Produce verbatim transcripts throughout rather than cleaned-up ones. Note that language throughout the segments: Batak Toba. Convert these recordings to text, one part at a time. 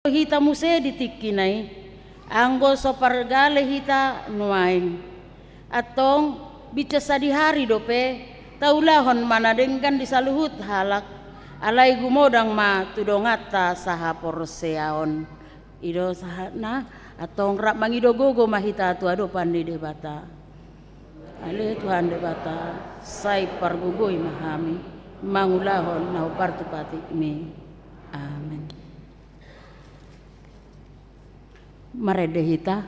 hita muse di tingki na i, anggo so pargale hita nuaeng. Antong, binsan sadihari dope, taulahon ma na denggan di saluhut halak, alai gumodang ma tu donganta sahaporseaon. I do sahatna, antong rap mangido gogo ma hita tu adopan ni Debata. Ale Tuhan Debata, sai pargogoi ma hami, mangulahon na hombar tu patikMi. Amen. Marende hita.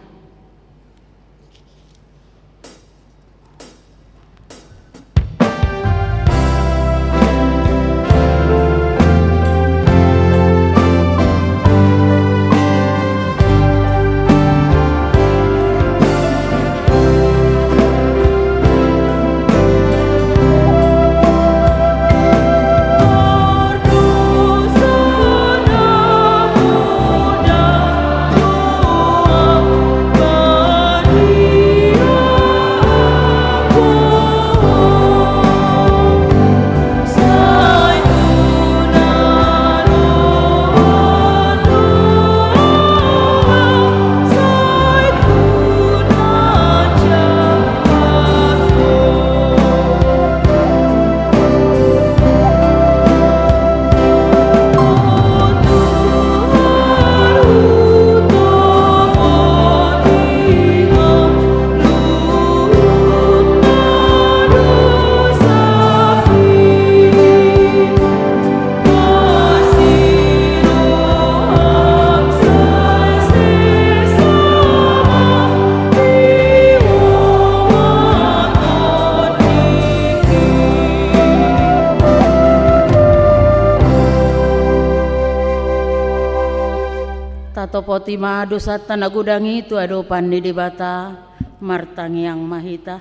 Tatopoti ma dosanta na godang i tu adopan ni Debata, martangiang ma hita.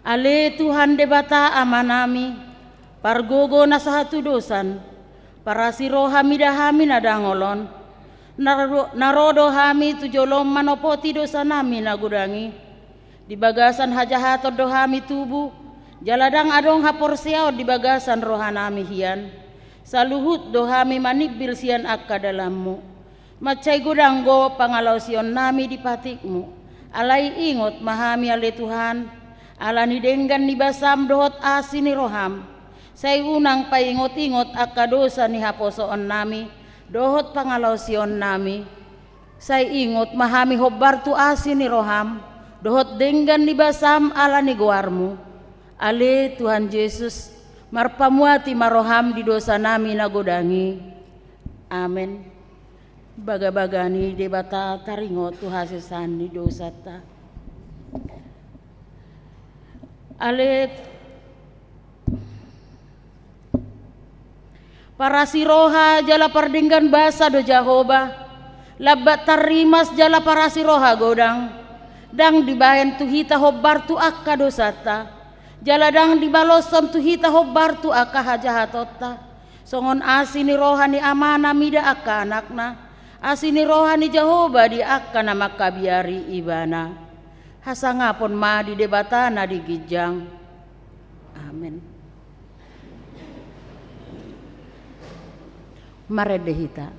Ale Tuhan Debata Amanami, pargogo na so hatudosan, parasi roha mida hami na dangol on, na ro, na ro do hami tu jolom manopoti dosanami na godang i. Di bagasan hajahaton do hami tubu, jala ndang adong haporseaon di bagasan rohanami hian. Saluhut do hami manimbil sian angka dalanMu. Mansai godang do pangalaosionnami di patikMu. Alai ingot ma hami ale Tuhan, ala ni denggan ni basaM dohot asi ni rohaM. Sai unang paingot-ingot angka dosa ni haposoonnami dohot pangalaosionnami. Sai ingot ma hami hombar tu asi ni rohaM dohot denggan ni basaM ala ni goarMu. Ale Tuhan Jesus, marpamuati ma rohaM di dosanami na godang i. Amen. Bagabaga ni Debata taringot tu hasesaan ni dosanta. Ale parasi roha jala pardenggan basa do Jahowa, lambat tarrimas jala parasi roha godang. Ndang dibaen tu hita hombar tu angka dosanta, jala ndang dibaloshon tu hita hombar tu angka hajahatonta. Songon asi ni roha ni amana mida angka anakna, asi ni roha ni Jahowa di angka na mangkabiari ibana. Hasangapon ma di Debata na di ginjang. Amen. Marende hita.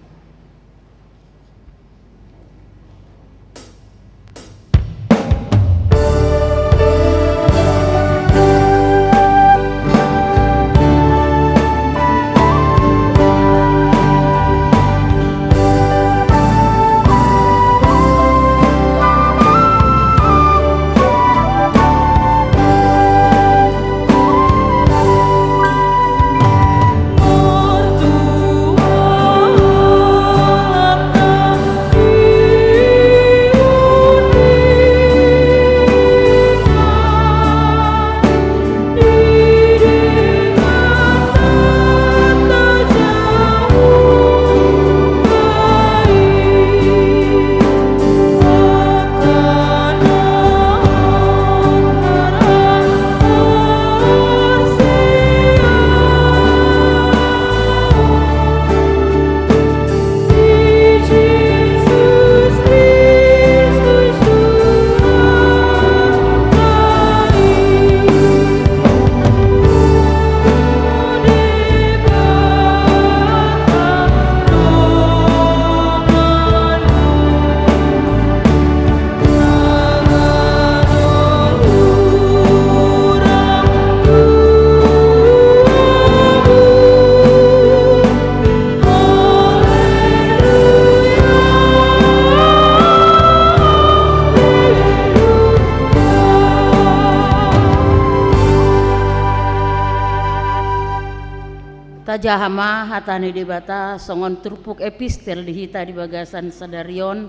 Jaha ma hata ni Debata songon turpuk epistel di hita di bagasan sadari on,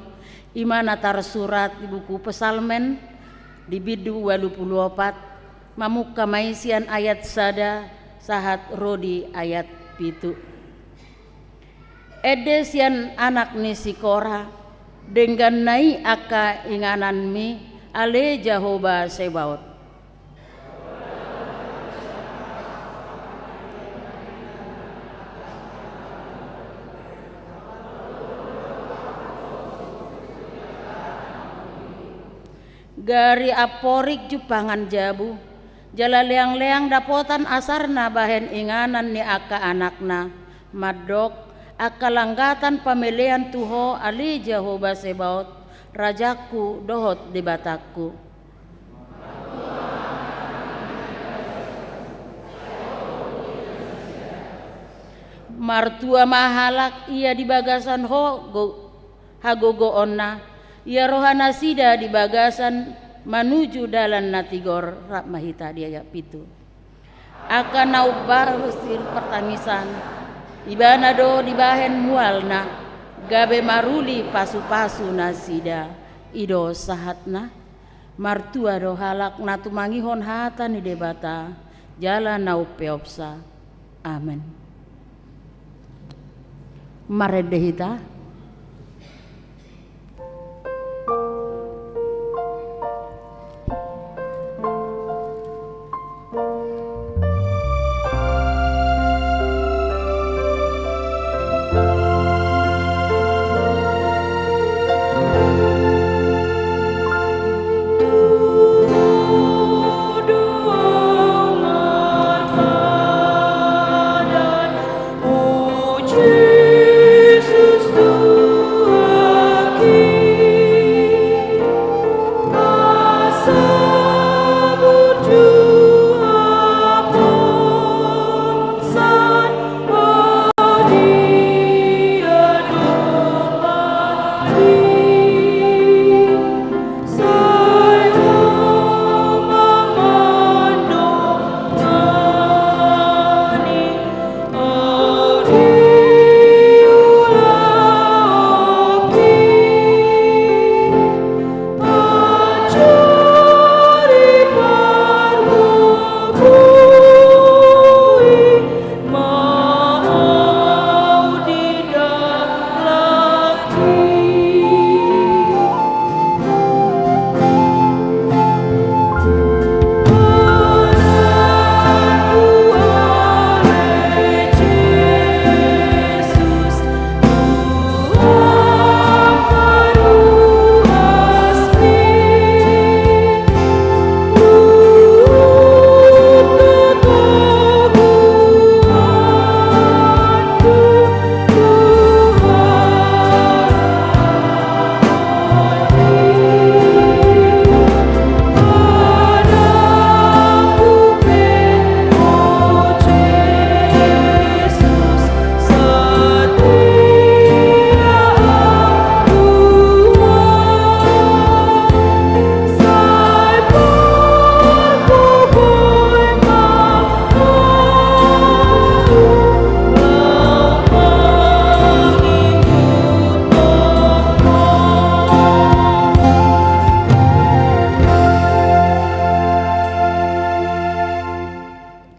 i ma na tarsurat di buku Psalmen di bindu ualu pulu opat, mamungka ma i sian ayat sada sahat ro di ayat pitu. Ende sian anak ni si Kora, dengganna i angka ingananmi, ale Jahowa Sebaot. Gari amporik jumpangan jabu, jala leangleang dapotan asarna bahen inganan ni angka anakna, mandok angka langgatan pamelean tu Ho, ale Jahowa Sebaot, Rajangku dohot Debatangku. Martua ma halak ia di bagasan ho go-, hagogoonna, ia rohanasida di bagasan manuju dalan na tigor. Rap ma hita di ayat pitu. Angka na umbahen sir partangisan, ibana do dibahen mualna, gabe maruli pasupasu nasida. I do sahatna. Martua do halak na tumangihon hata ni Debata, jala na umpeopsa. Amen. Marende hita.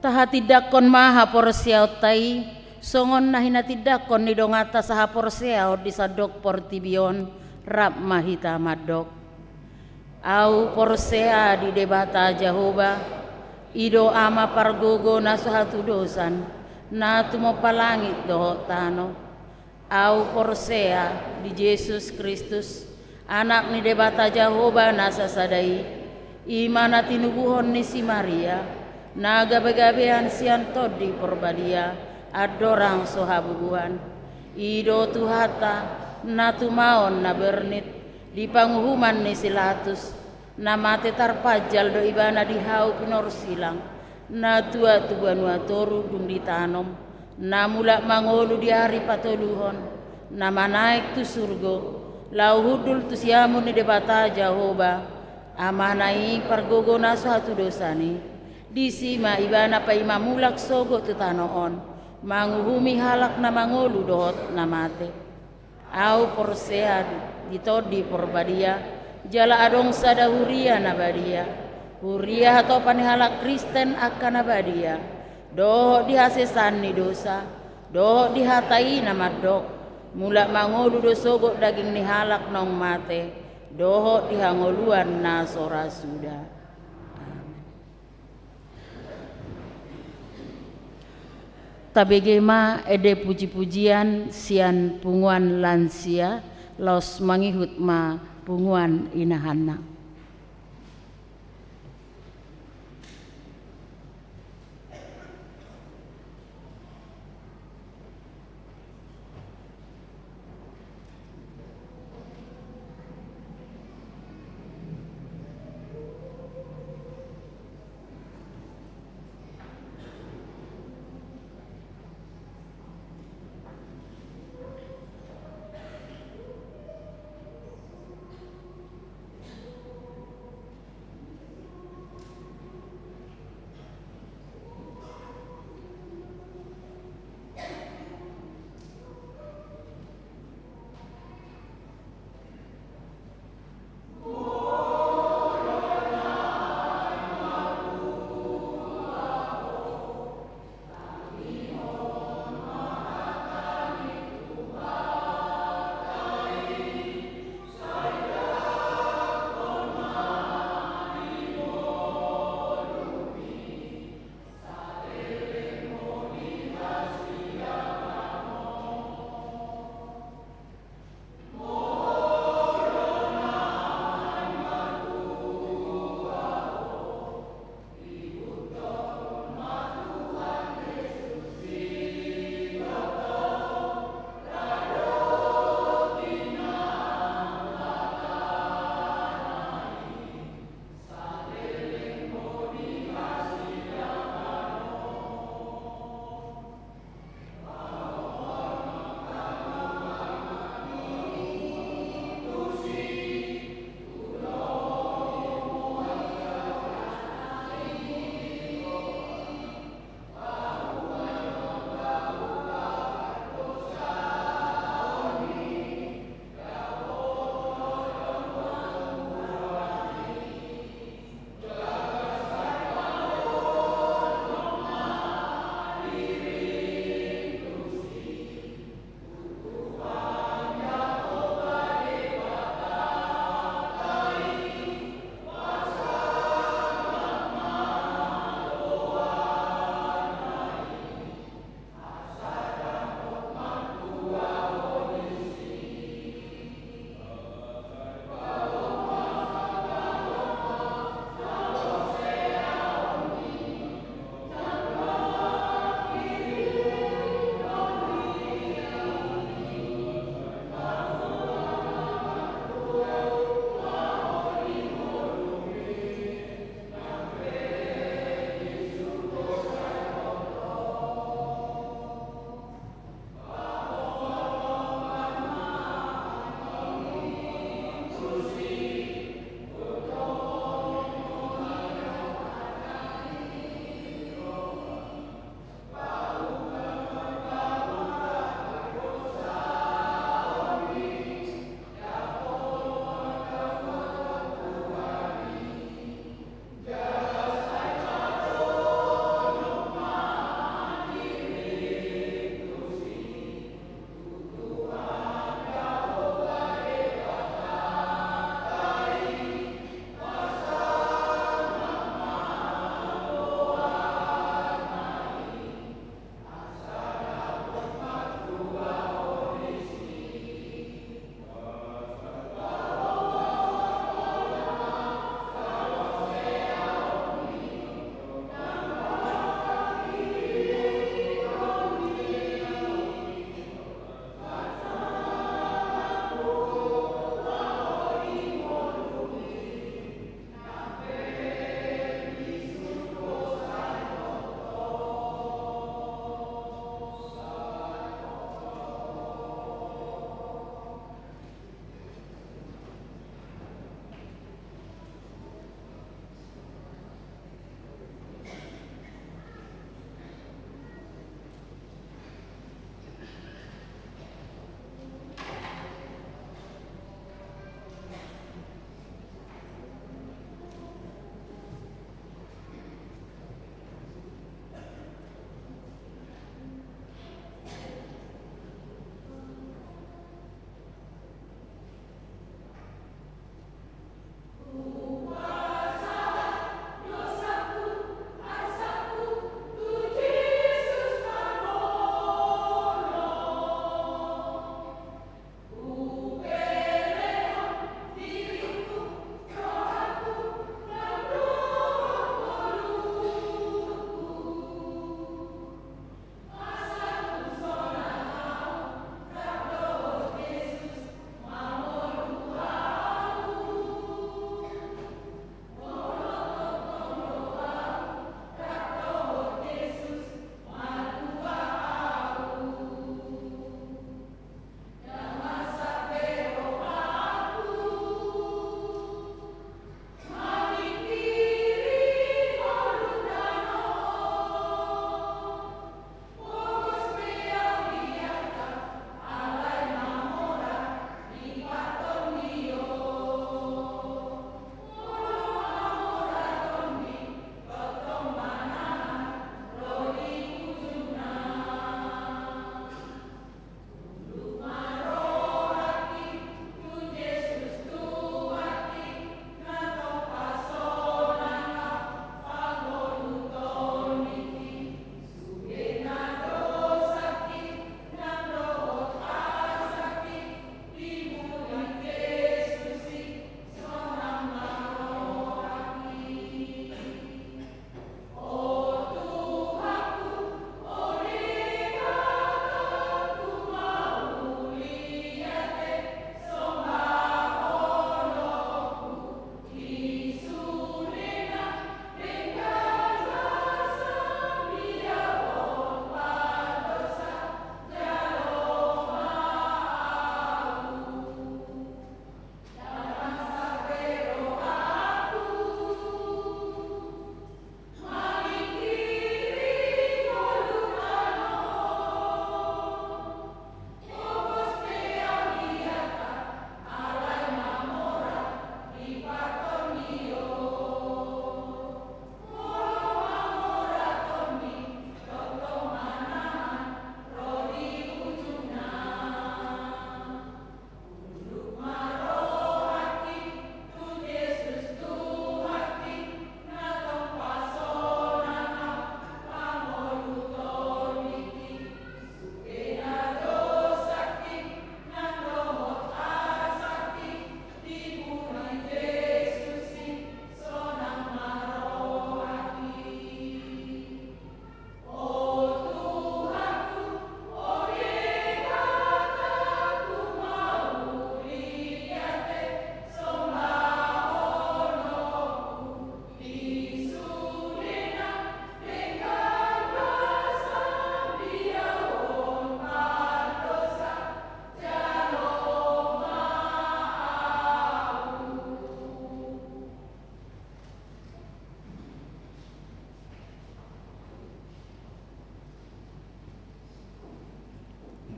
Tahatindangkon ma haporseaonta i, songon na hinatindangkon ni donganta sahaporseaon di sandok portibi on. Rap ma hita mandok. Ahu porsea di Debata Jahowa, i do Ama pargogo na so hatudosan, na tumompa langit dohot tano. Ahu porsea di Jesus Kristus, Anak ni Debata Jahowa na sasada i, i ma na tinubuhon ni si Maria, na gabegabean sian Tondi Porbadia, andorang so habubuhan. I do Tuhanta, na tumaon na bernit, di panguhuman ni si Latus, na mate tarpanjal do ibana di hau pinorsilang, na tuat tu banua toru dung ditanom, na mulak mangolu di ari patoluhon, na manaek tu surgo, laho hundul tu siamun ni Debata Jahowa, Amana i pargogo na so hatudosan i. Disi ma ibana paima mulak sogot tu tano on, Manguhumi halak na mangolu dohot na mate. Ahu porsea di Tondi Porbadia, jala adong sada huria na badia. Huria hatopan ni halak Kristen angka na badia, dohot di hasesaan ni dosa, dohot di hata i na mandok: Mulak mangolu do sogot daging ni halak naung mate, dohot di hangoluan na so ra suda. Amen. Tabege ma ende puji-pujian sian punguan lansia, laos mangihut ma punguan inahanna.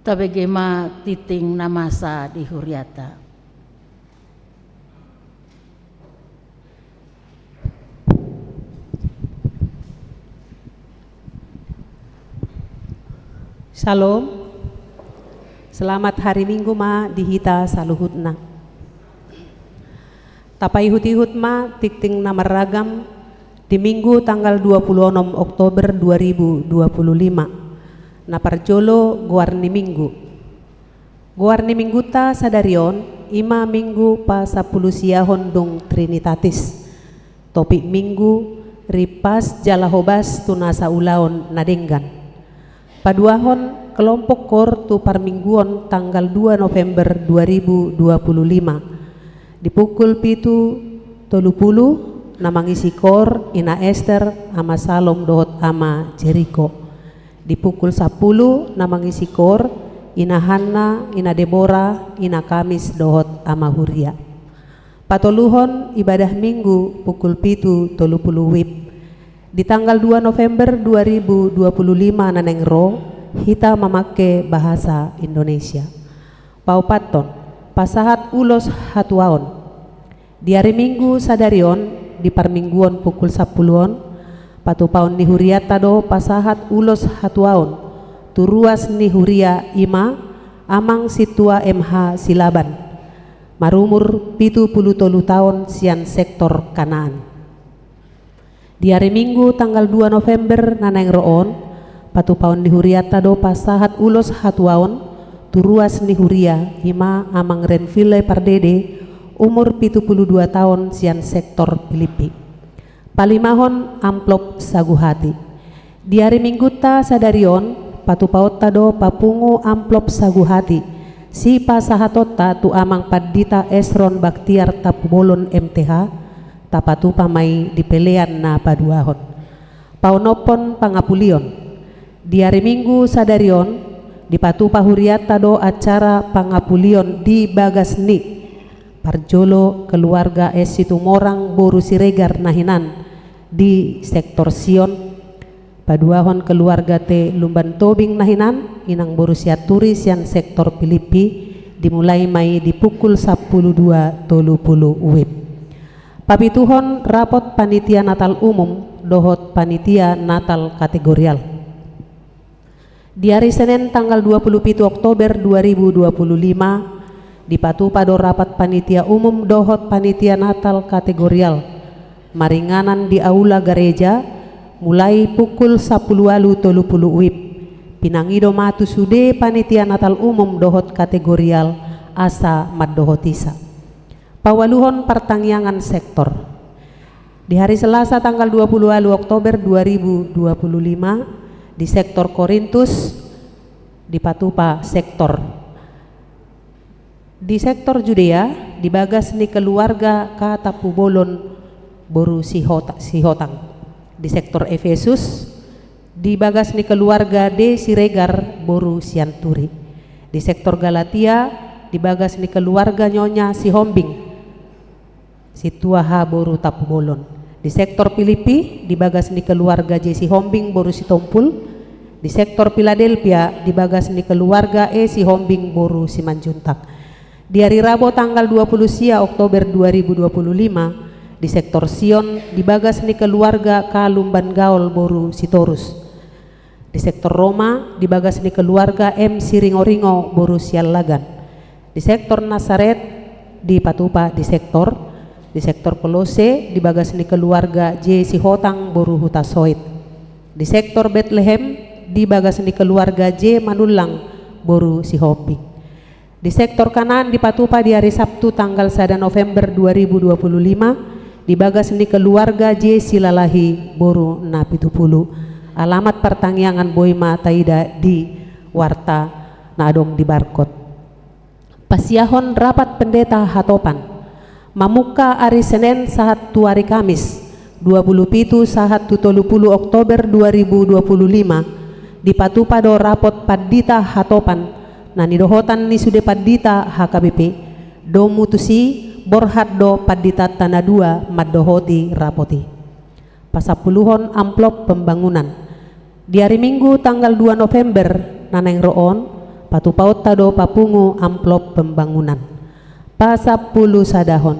Tabege ma tingting na masa di huriata. Shalom. Selamat hari Minggu ma di hita saluhutna. Tapaihut-ihut ma tingting na marragam di Minggu tanggal dua puluh onom Oktober dua ribu dua puluh lima. Na parjolo, goar ni Minggu. Goar ni Minggunta sadari on i ma Minggu pasampulusiahon dung Trinitatis. Topik Minggu: Ripas jala hobas tu nasa ulaon na denggan. Paduahon, kelompok koor tu parmingguon tanggal dua November dua ribu dua puluh lima. Di pukul pitu tolu pulu, na mangisi koor Ina Ester, Ama Salom dohot Ama Jeriko. Di pukul sampulu, na mangisi koor Ina Hanna, Ina Debora, Ina Kamis dohot Ama Huria. Patoluhon, ibadah Minggu pukul pitu tolu pulu WIB. Di tanggal dua November dua ribu dua puluh lima na naeng ro, hita mamangke bahasa Indonesia. Paopathon, pasahat ulos hatuaon. Di ari Minggu sadari on, di parmingguon pukul sampulu on, patupaon ni hurianta do pasahat ulos hatuaon tu ruas ni huria, i ma Amang Sintua M H Silaban, marumur pitu pulu tolu taon, sian sektor Kanaan. Di ari Minggu tanggal dua November na naeng ro on, patupaon ni hurianta do pasahat ulos hatuaon tu ruas ni huria, i ma Amang Renville Pardede, umur pitu pulu dua taon, sian sektor Pilippi. Palimahon, amplop sagu hati. Di ari Minggunta sadari on, patupaonta do papungu amplop sagu hati sipasahatonta tu Amang Pandita Esron Baktiar Tampubolon M T H, tapatupa ma i di pelean na paduahon. Paonomhon, pangapulion. Di ari Minggu sadari on, dipatupa hurianta do acara pangapulion di bagas ni parjolo keluarga S Situmorang boru Siregar na hinan di sektor Sion, paduahon keluarga T Lumban Tobing na hinan, inang boru Sianturi, sian sektor Pilippi, dimulai ma i di pukul sampulu dua tolu pulu WIB. Papituhon, rapot panitia Natal umum dohot panitia Natal kategorial. Di ari Senen tanggal dua pulu pitu Oktober dua ribu dua pulu lima, dipatupa do rapat panitia umum dohot panitia Natal kategorial maringanan di aula gareja, mulai pukul sampulu ualu tolu pulu WIB. Pinangido ma tu sude panitia Natal umum dohot kategorial asa mandohoti sa. Paualuhon, partangiangan sektor. Di hari Selasa tanggal dua pulu ualu Oktober dua ribu dua pulu lima, di sektor Korintus, dipatupa sektor. Di sektor Judea, di bagas ni keluarga K Tampubolon boru Sihota-, Sihotang. Di sektor Efesus, di bagas ni keluarga D Siregar boru Sianturi. Di sektor Galatia, di bagas ni keluarga Nyonya Sihombing, Sintua H boru Tampubolon. Di sektor Pilippi, di bagas ni keluarga J Sihombing boru Sitompul. Di sektor Piladelpia, di bagas ni keluarga E Sihombing boru Simanjuntak. Di ari Rabo tanggal dua pulu sia Oktober dua ribu dua pulu lima, di sektor Sion, di bagas ni keluarga K Lumban Gaol boru Sitorus. Di sektor Roma, di bagas ni keluarga M Siringoringo boru Siallagan. Di sektor Nasaret, dipatupa di sektor. Di sektor Kolose, di bagas ni keluarga J Sihotang boru Hutasoit. Di sektor Betlehem, di bagas ni keluarga J Manullang boru Sihombing. Di sektor Kanaan dipatupa di ari Sabtu tanggal sada November dua ribu dua pulu lima, di bagas ni keluarga J Silalahi boru Napitupulu. Alamat partangiangan boi ma taida di warta na adong di barkot. Pasiahon rapat pendeta hatopan. Mamungka ari Senen sahat tu ari Kamis, dua pulu pitu sahat tu tolu pulu Oktober dua ribu dua pulu lima, dipatupa do rapot pandita hatopan na nidohotan ni sude pandita H K B P. Domu tusi, borhat do panditanta na dua mandohoti rapot i. Pasampuluhon, amplop pembangunan. Di ari Minggu tanggal dua November na naeng ro on, Patupaonta do papungu amplop pembangunan. Pasampulu sadahon,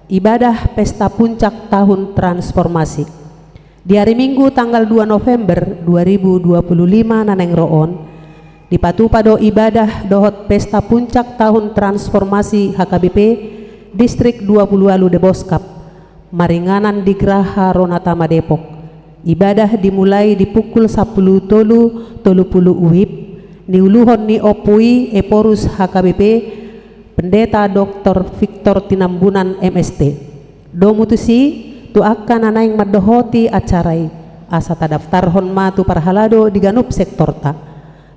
ibadah pesta puncak tahun transformasi. Di ari Minggu tanggal dua November dua ribu dua puluh lima na naeng ro on, dipatupa do ibadah dohot pesta puncak tahun transformasi H K B P Distrik dua puluh ualu Deboskap, maringanan di Graha Ronatama Depok. Ibadah dimulai di pukul sampulu tolu tolu pulu WIB, niuluhon ni Ompu i Ephorus H K B P, Pendeta Doktor Victor Tinambunan M S T. Domu tusi, tu angka na naeng mandohoti acara i, asa tadaftarhon ma tu parhalado di ganup sektorta.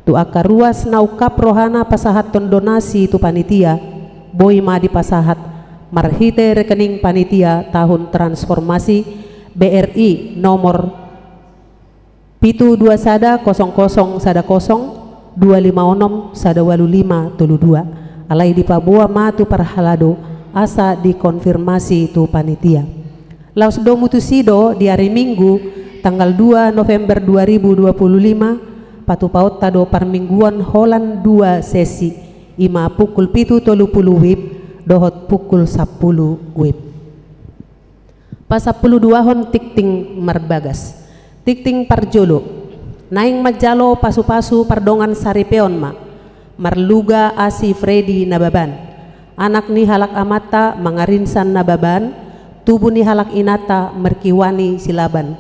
Tu angka ruas na ungkap rohana pasahathon donasi tu panitia, boi ma dipasahat marhite rekening panitia tahun transformasi B R I nomor pitu dua sada kosong kosong sada kosong dua lima onom sada ualu lima tolu dua. Alai dipaboa ma tu parhalado asa dikonfirmasi tu panitia. Laos domu tusi do di ari Minggu tanggal dua November dua ribu dua puluh lima, patupaonta do parmingguon holan dua sesi, i ma pukul pitu tolu pulu WIB dohot pukul sampulu WIB. Pasampulu duahon tingting marbagas. Tingting parjolo, naeng manjalo pasupasu pardongan saripeon ma. Marluga Asi Fredi Nababan, anak ni halak amanta Mangarinsan Nababan, tubu ni halak inanta Merkiwani Silaban.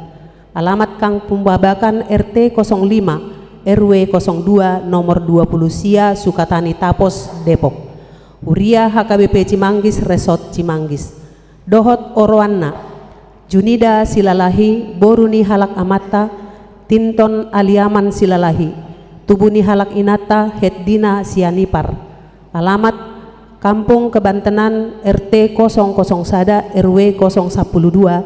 Alamat Kampung Babakan, R T kosong lima, R W kosong dua, nomor dua puluh sia, Sukatani Tapos, Depok. Huria H K B P Cimanggis, Resort Cimanggis. Dohot oroanna, Junida Silalahi, boru ni halak amanta Tinton Aliaman Silalahi, tubu ni halak inanta Heddina Sianipar. Alamat Kampung Kebantenan, R T kosong kosong sada, R W kosong sampulu dua,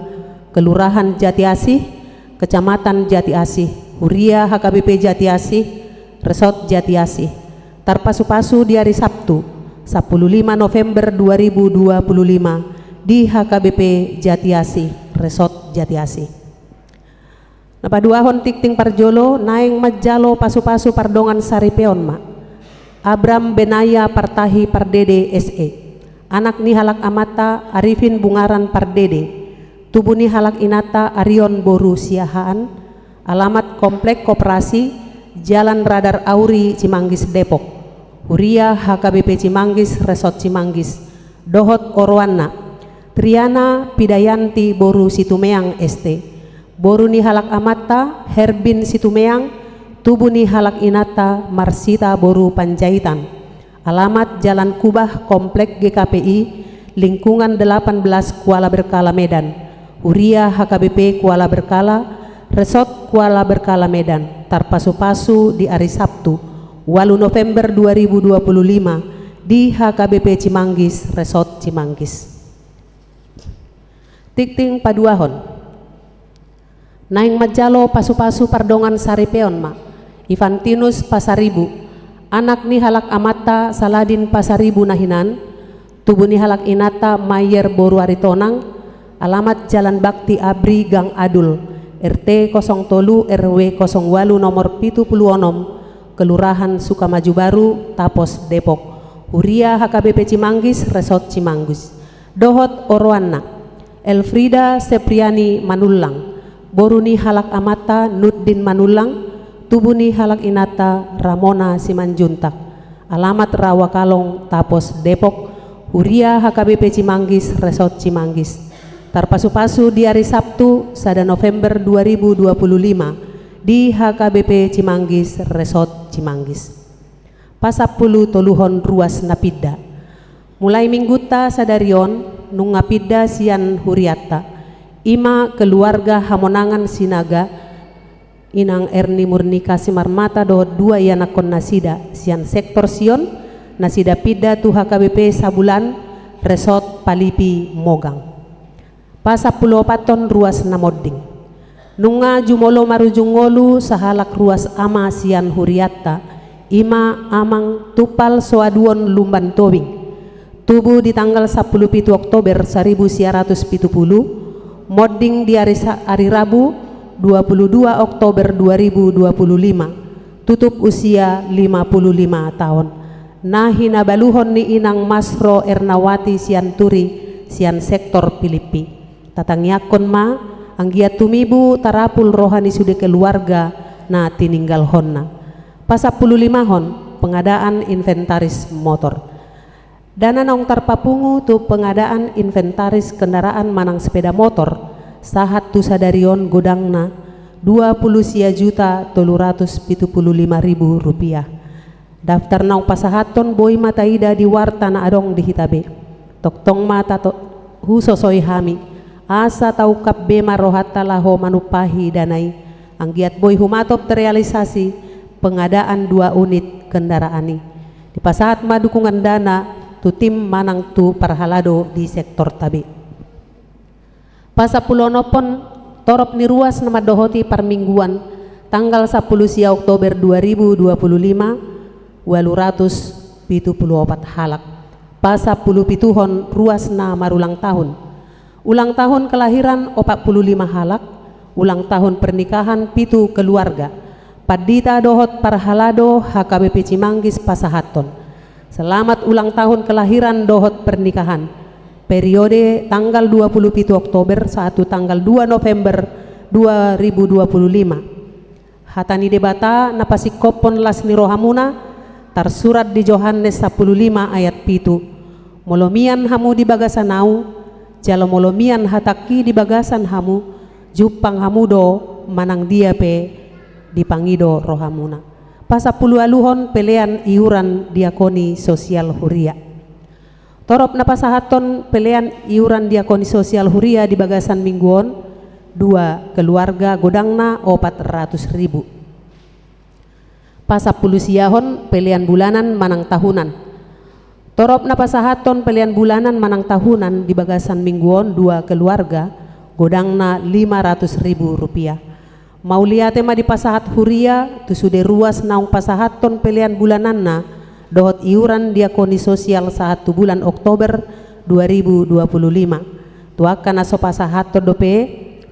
Kelurahan Jatiasih, Kecamatan Jatiasih, Huria H K B P Jatiasih, Resort Jatiasih. Tarpasupasu di ari Sabtu, sampulu lima November dua ribu dua puluh lima, di H K B P Jatiasih, Resort Jatiasih. Na paduahon tingting parjolo, naeng manjalo pasupasu pardongan saripeon ma. Abram Benaya Partahi Pardede, S E, anak ni halak amanta Arifin Bungaran Pardede, tubu ni halak inanta Arion boru Siahaan. Alamat Komplek Koperasi, Jalan Radar Auri, Cimanggis, Depok. Huria H K B P Cimanggis, Resort Cimanggis. Dohot oroanna, Triana Pidayanti boru Situmeang, S T, boru ni halak amanta Herbin Situmeang, tubu ni halak inanta Marsita boru Panjaitan. Alamat Jalan Kubah, Komplek G K P I, Lingkungan delapan belas, Kuala Berkala, Medan. Huria H K B P Kuala Berkala, Resort Kuala Berkala, Medan. Tarpasupasu di ari Sabtu, ualu November dua ribu dua puluh lima, di H K B P Cimanggis, Resort Cimanggis. Tingting paduahon, naeng manjalo pasupasu pardongan saripeon ma. Ivantinus Pasaribu, anak ni halak amanta Saladin Pasaribu na hinan, tubu ni halak inanta Mayer boru Aritonang. Alamat Jalan Bakti Abri, Gang Adul, R T kosong tolu, R W kosong ualu, nomor pitu pulu onom, Kelurahan Sukamaju Baru, Tapos, Depok. Huria H K B P Cimanggis, Resort Cimanggis. Dohot oroanna, Elfrida Sepriani Manullang, boru ni halak amanta Nurdin Manullang, tubu ni halak inanta Ramona Simanjuntak. Alamat Rawa Kalong, Tapos, Depok. Huria H K B P Cimanggis, Resort Cimanggis. Tarpasupasu di ari Sabtu, sada November dua ribu dua puluh lima, di H K B P Cimanggis, Resort Cimanggis. Pasampulu toluhon ruas na pinda. Mulai minggunta sadari on, nunga pinda sian hurianta, i ma keluarga Hamonangan Sinaga, Inang Erni Murnika Simarmata dohot dua ianakkon nasida, sian sektor Sion, nasida pinda tu H K B P Sabulan, Resort Palipi, Mogang. Pasampulu opathon ruas na monding. Nunga jumolo marujung ngolu sahalak ruas ama sian hurianta, i ma Amang Tumpal Soaduon Lumban Tobing. Tubu di tanggal sampulu pitu Oktober saribu sia ratus pitu pulu, monding di ari sa-, ari Rabu, dua pulu dua Oktober dua ribu dua pulu lima. tutup usia lima puluh lima taon. Na hinabaluhon ni inang Masro Ernawati Sianturi sian sektor Pilippi. Tatangiangkon ma, anggiat tumibu tarapul roha ni sude keluarga na tininggalhonna. Pasampululimahon, pengadaan inventaris motor. Dana naung tarpapungu tu pengadaan inventaris kendaraan manang sepeda motor, sahat tu sadari on godangna dua puluh sia juta tolu ratus pitu puluh lima ribu rupiah. Daftar naung pasahathon boi ma taida di warta na adong di hita be. Tongtong ma tato-, husosoi hami, asa taungkap be ma rohanta laho manumpahi dana i, anggiat boi humatop terrealisasi pengadaan dua unit kendaraan i. Dipasahat ma dukungan dana tu tim manang tu parhalado di sektorta be. Pasampuluonomhon, torop ni ruas na mandohoti parmingguan, tanggal sampulu sia Oktober dua ribu dua puluh lima, ualu ratus pitu puluh opat halak. Pasampulupituhon, ruas na marulang tahun. Ulang tahun kelahiran opat puluh lima halak, ulang tahun pernikahan pitu keluarga. Pandita dohot parhalado H K B P Cimanggis pasahathon selamat ulang tahun kelahiran dohot pernikahan, periode tanggal dua puluh pitu Oktober sahat tu tanggal dua November dua ribu dua puluh lima. Hata ni Debata na pasingkophon las ni rohamuna, tarsurat di Johannes sampulu lima ayat pitu. Molo mian hamu di bagasan ahu, jala molo mian hatangki di bagasan hamu, jumpang hamu do manang dia pe dipangido rohamuna. Pasampuluualuhon, pelean iuran diakoni sosial huria. Torop na pasahathon pelean iuran diakoni sosial huria di bagasan minggu on, dua keluarga, godangna opat ratus ribu. Pasampulusiahon, pelean bulanan manang tahunan. Torop na pasahathon pelean bulanan manang tahunan di bagasan minggu on, dua keluarga, godangna lima ratus ribu rupiah. Mauliate ma dipasahat huria tu sude ruas naung pasahathon pelean bulananna dohot iuran diakoni sosial sahat tu bulan Oktober dua ribu dua puluh lima. Tu angka na so pasahathon dope,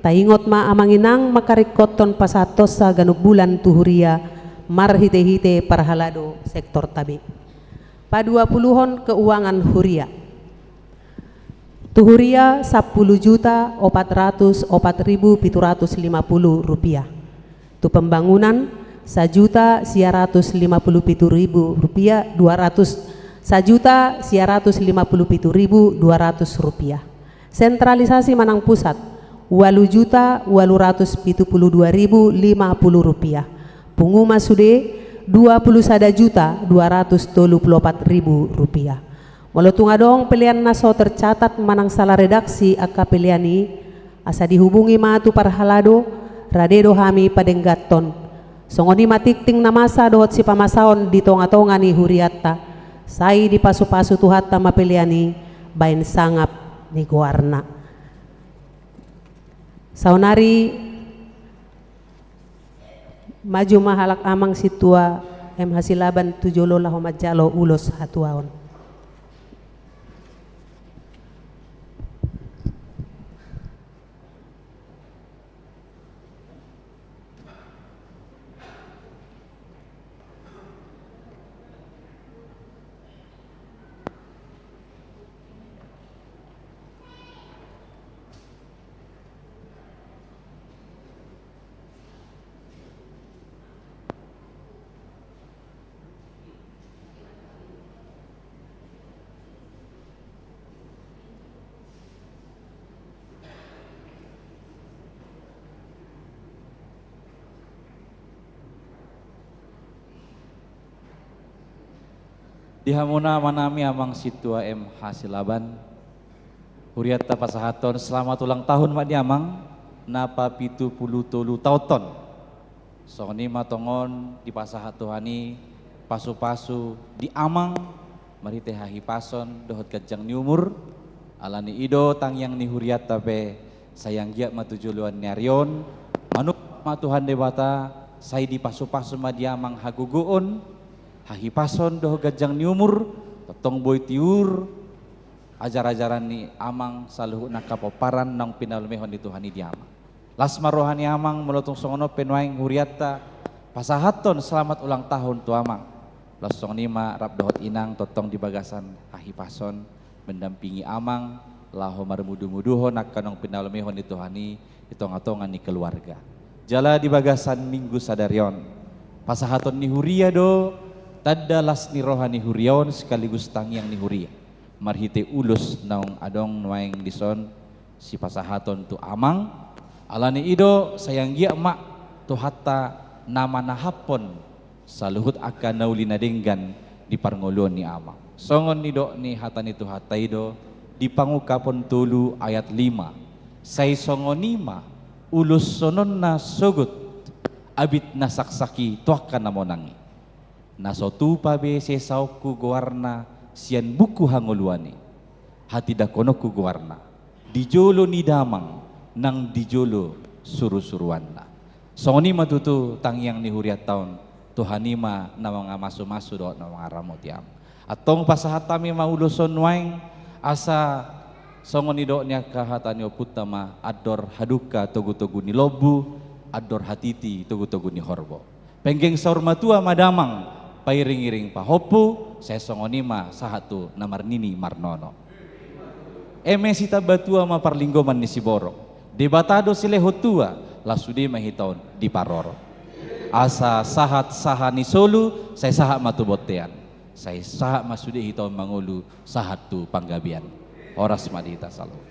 taingot ma amang inang mangkaringkothon pasahathonsa ganup bulan tu huria marhitehite parhalado sektorta be. Paduapuluhon, keuangan huria. Tu huria, sampulu juta opat ratus opat ribu pitu ratus lima puluh rupiah. Tu pembangunan, sajuta sia ratus lima puluh pitu ribu rupiah, dua ratus, sajuta sia ratus lima puluh pitu ribu dua ratus rupiah. Sentralisasi manang pusat, ualu juta ualu ratus pitu puluh dua ribu lima puluh rupiah. Pungu ma sude, dua puluh sada juta dua ratus tolu puluh opat ribu rupiah. Molo tung adong pelean na so tercatat manang salah redaksi angka pelean i, asa dihubungi ma tu parhalado, rade do hami padengganhon. Songon i ma tingting na masa dohot sipamasaon di tongatonga ni hurianta. Sai dipasupasu Tuhanta ma pelean i baen sangap ni goarna. Saonari maju ma halak amang sintua M H Silaban tu jolo laho manjalo ulos hatuaon. Di hamuna ma nami amang sintua M H Silaban, hurianta pasahathon selamat ulang tahun ma di amang na papitu pulu tolu taonhon. Songon i ma tongon dipasahat Tuhan i pasupasu di amang marhite hahipason dohot ganjang ni umur. Ala ni i do tangiang ni hurianta pe, sai anggiat ma tu joloan ni ari on, manungkun ma Tuhan Debata, sai dipasupasu ma di amang hagogoon, hahipason dohot ganjang ni umur, tongtong boi tiur ajarajaran ni amang saluhut angka pomparan naung pinalumehon ni Tuhan i di amang. Las ma roha ni amang, molo tung songon on pe nuaeng hurianta Pasahathon selamat ulang tahun tu amang. Laos songon i ma rap dohot inang tongtong di bagasan hahipason, mendampingi amang laho marmudumuduhon angka naung pinalomehon ni Tuhan i di tongatonga ni keluarga. Jala di bagasan minggu sadari on, pasahaton ni huria do tanda las ni roha ni huria on sekaligus tangiang ni huria marhite ulos naung adong nuaeng dison sipasahaton tu amang. Alani i do sai anggiat ma Tuhanta na manahaphon saluhut angka na uli na denggan di parngoluon ni amang. Songon nidok ni hata ni Tuhanta i do di Pangungkapon tolu ayat lima: Sai songon i ma uloshononna sogot abit na saksak i tu angka na monang i. Na so tupa be sesaonku goarna sian buku hangoluan i, hatindangkononku goarna di jolo ni damang nang di jolo surusuruanna. Songon i ma tutu tangiang ni hurianta on, Tuhan i ma na mangamasumasu dohot na mangaramoti amang. Antong pasahat hami ma ulos on nuaeng, asa songon nidok ni angka hata ni ompunta ma: Andor hadungka togutogu ni lombu, andor hatiti togutogu ni horbo. Penggeng saur matua ma damang, pairingiring pahompu, sai songon i ma sahat tu na marnini marnono. Eme sitambatua ma parlinggoman ni siborok, Debata do silehon tua, laos sude ma hita on diparorot. Asa sahat saha ni solu, sai sahat ma tu bontean, sai sahat ma sude hita on mangolu sahat tu panggabean. Horas ma di hita saluhut.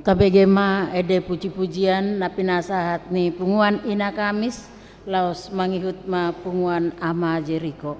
Tabege ma ende pujipujian na pinasahat ni punguan Ina Kamis laos mangihut ma punguan Ama Jeriko.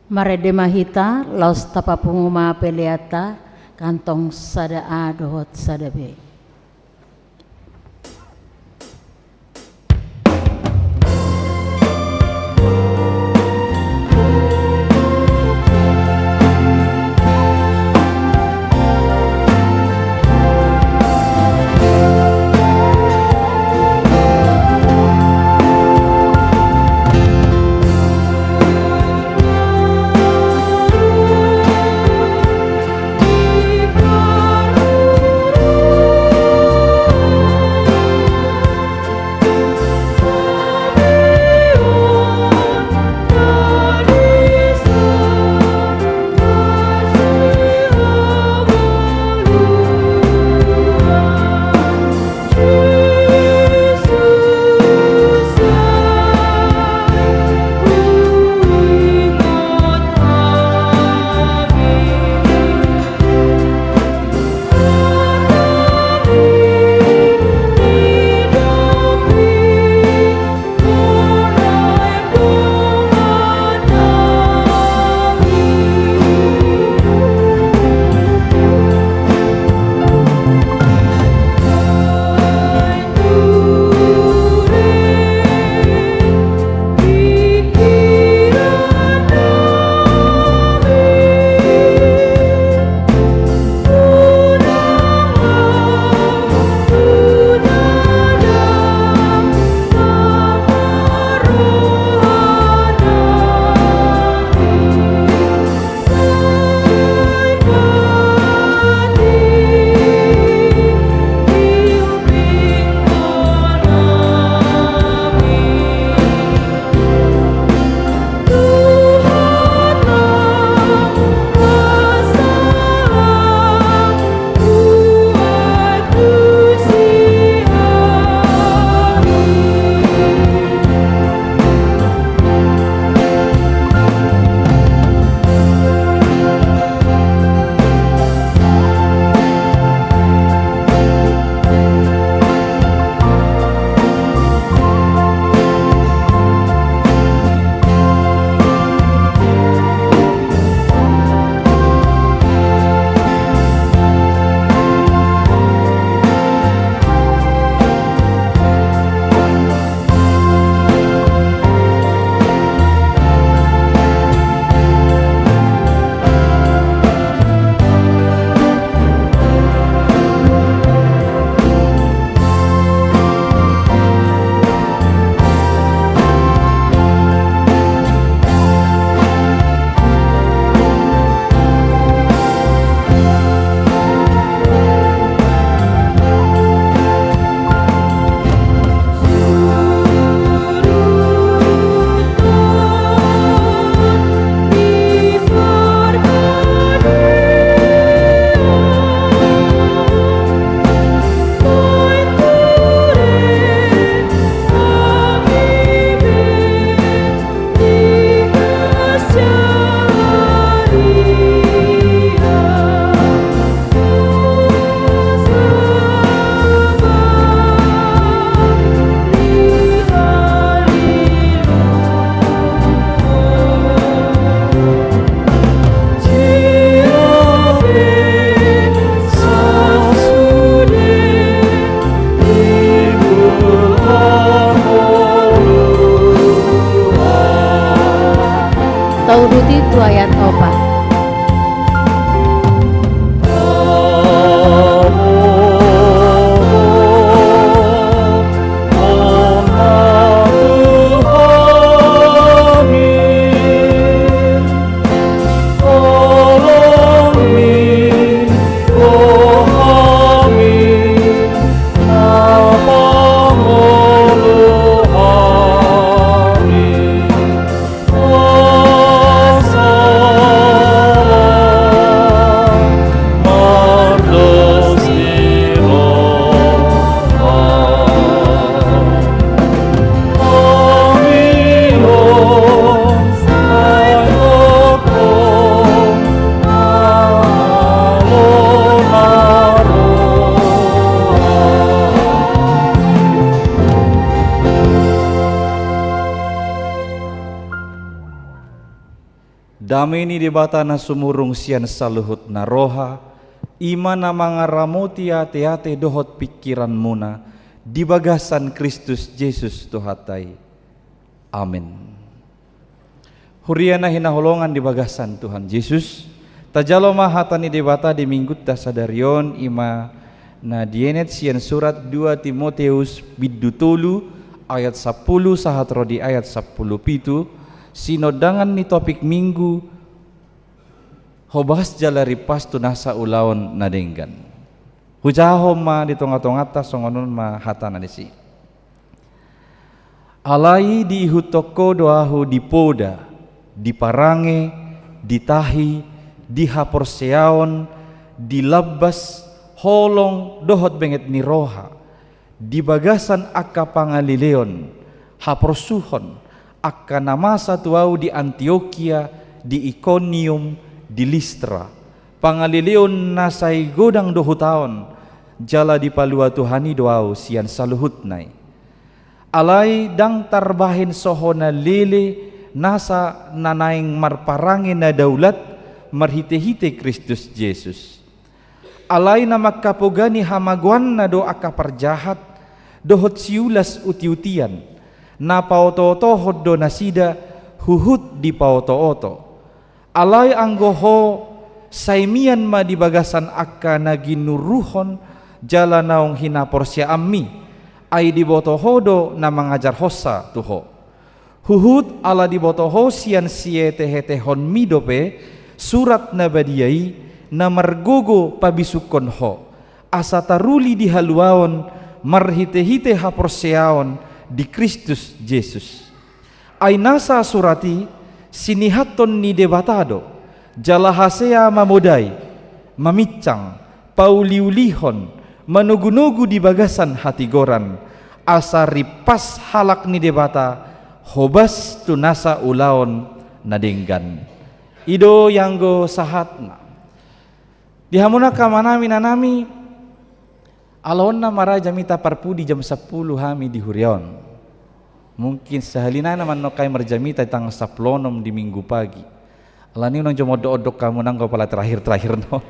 Marende ma hita, laos tapapungu ma peleanta, kantong sada A dohot sada B. Dame ni Debata na sumurung sian saluhutna roha, i ma na mangaramoti ateate dohot pingkiranmuna di bagasan Kristus Jesus Tuhanta i. Amen. Huria na hinaholongan di bagasan Tuhan Jesus, tajalo ma hata ni Debata di Minggunta sadari on, i ma na dienet sian surat dua Timoteus bindu tolu ayat sampulu sahat ro di ayat sampulu pitu, sinondangan ni topik Minggu, hobas jala rimpas tu nasa ulaon na denggan. Hujahahon ma di tongatonganta, songon on ma hatana disi. Alai diihuthon ho do ahu di poda, di parange, di tahi, di haporseaon, di lambas, holong dohot benget ni roha, di bagasan angka pangaleleon, haporsuhon, angka na masa tu ahu di Antiokia, di Ikonium, di Listra. Pangaleleon na sai godang do hutaon, jala dipalua Tuhan i do ahu sian saluhutna i. Alai ndang tarbahen so hona lele nasa na naeng marparange na daulat marhitehite Kristus Jesus. Alai na mangkapogani hamagoanna do angka parjahat dohot siulas utiutian, na paotootohon do nasida huhut dipaotooto. Alai anggo ho, sai mian ma di bagasan angka na ginuruhon jala naung hinaporseaonmi, ai diboto ho do na mangajarhonsa tu ho. Huhut ala diboto ho sian sietehetehonmi dope Surat Na Badia i, na margogo pabisukkon ho, asa taruli di haluaon marhitehite haporseaon di Kristus Jesus. Ai nasa surat i sinihathon ni Debata do, jala hasea mamodai, maminsang, pauliulihon, manogunogu di bagasan hatigoran, asa rimpas halak ni Debata hobas tu nasa ulaon na denggan. I do ianggo sahatna. Di hamu angka amanami, inanami, ala on na marjamita parpudi jam sampulu hami di huria on. Mungkin sahali nai na mannokai marjamita di tanggal sampulu onom di Minggu pagi. Alani unang jo mondok-ondok hamu nanggo pala terakhir-terakhir on.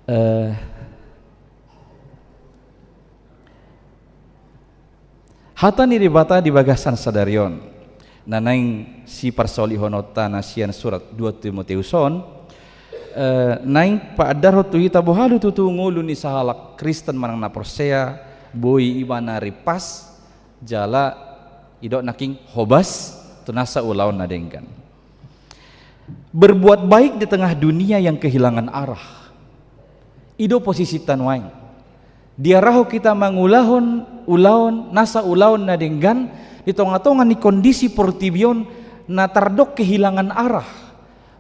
Eh, Hata ni Debata di bagasan sadari on, na naeng siparsaulihononta na sian surat dua Timoteus on, eh, naeng paandarhon tu hita boha do tutu ngolu ni sahalak Kristen manang na porsea, boi ibana rimpas, jala didok nangkin hobas tu nasa ulaon na denggan. Berbuat baik di tengah dunia yang kehilangan arah. I do posisinta nuaeng. Diarahon hita mangulahon ulaon, nasa ulaon na denggan di tongatonga ni kondisi portibi on na tardok kehilangan arah.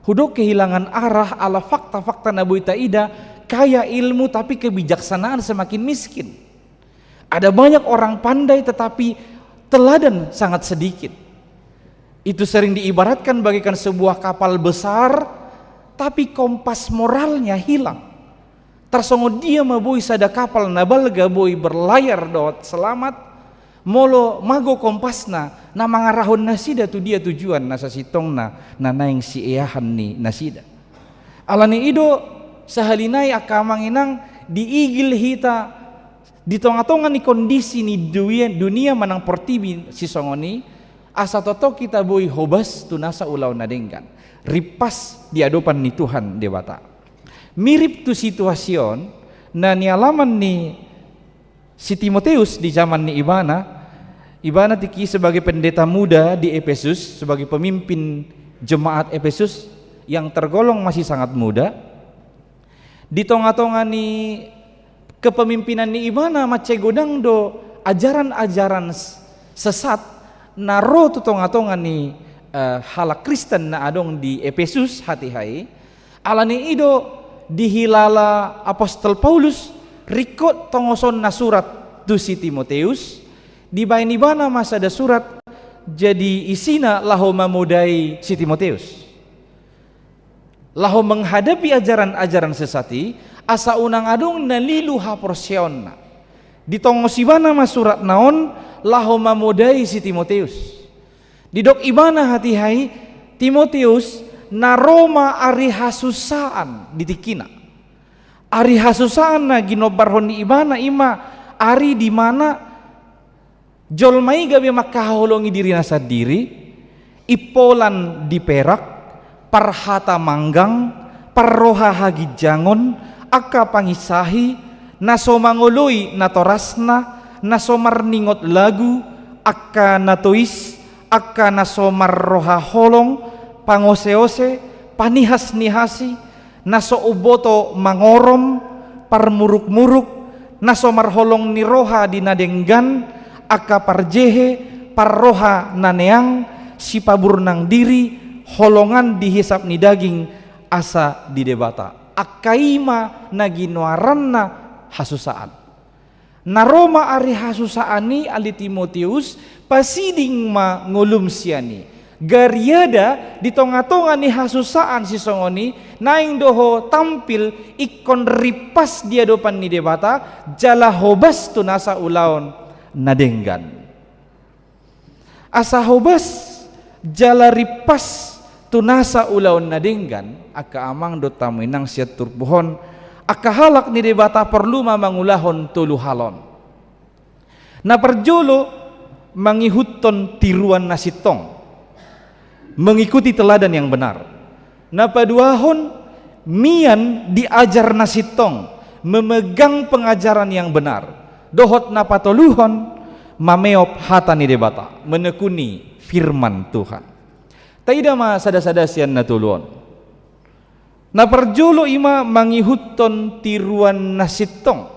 Hudok kehilangan arah ala fakta-fakta na boi taida, kaya ilmu tapi kebijaksanaan semakin miskin. Ada banyak orang pandai tetapi teladan sangat sedikit. Itu sering diibaratkan bagaikan sebuah kapal besar, tapi kompas moralnya hilang. Tarsongon dia ma boi sada kapal na balga boi berlayar dohot selamat, molo mago kompasna na mangarahon nasida tu dia tujuan na sasintongna na naeng sieahan ni nasida. Alani i do sahali nai angka amang inang diigil hita di tongatonga ni kondisi ni dunia, dunia manang portibi sisongon i, asa tongtong hita boi hobas tu nasa ulaon na denggan, rimpas di adopan ni Tuhan Debata. Mirip tu situasi on na nialaman ni si Timoteus di zaman ni ibana, ibana tingki sebagai pendeta muda di Efesus, sebagai pemimpin jemaat Efesus yang tergolong masih sangat muda. Di tongatonga ni kepemimpinan ni ibana mansai godang do ajaran-ajaran s-, sesat na ro tu tongatonga ni, eh, halak Kristen na adong di Efesus hatiha i. Alani i do dihilala apostel Paulus ringkot tongosonna surat tu si Timoteus, dibaen ibana ma sada surat jadi isina laho mamodai si Timoteus. Laho menghadapi ajaran-ajaran sesat i, asa unang adong na lilu haporseaonna. Ditongos ibana ma suratna on laho mamodai si Timoteus. Didok ibana hatiha i, Timoteus, na ro ma ari hasusaan di tingkina. Ari hasusaan na ginombarhon ni ibana i ma ari di mana jolma i gabe mangkaholongi dirina sandiri, impolan diperak, parhata manggang, parroha haginjangon, angka panginsahi, na so mangoloi natorasna, na so marningot lagu, angka na tois, angka na so marroha holong, pangoseose, panihasnihasi, na so umboto mangorom, parmurukmuruk, na so marholong ni roha di na denggan, angka parjehe, parroha na neang, sipaburnang diri, holongan di hisap ni daging, asa di Debata. Angka i ma na ginoaranna hasusaan. Na ro ma ari hasusaan i, ale Timoteus, pasiding ma ngolum sian i. Gariada di tongatonga ni hasusaan sisongon i, naeng do ho tampil ingkon rimpas di adopan ni Debata, jala hobas tu nasa ulaon na denggan. Asa hobas jala rimpas tu nasa ulaon na denggan, angka amang dohot hamu inang sian turpuk on, angka halak ni Debata porlu ma mangulahon tolu hal on. Na parjolo, mangihuthon tiruan na sintong, mengikuti teladan yang benar. Na paduahon, mian di ajar na sintong, memegang pengajaran yang benar. Dohot na patoluhon, mameop hata ni Debata, menekuni firman Tuhan. Taida ma sadasada sian na tolu on. Na parjolo i ma mangihuthon tiruan na sintong.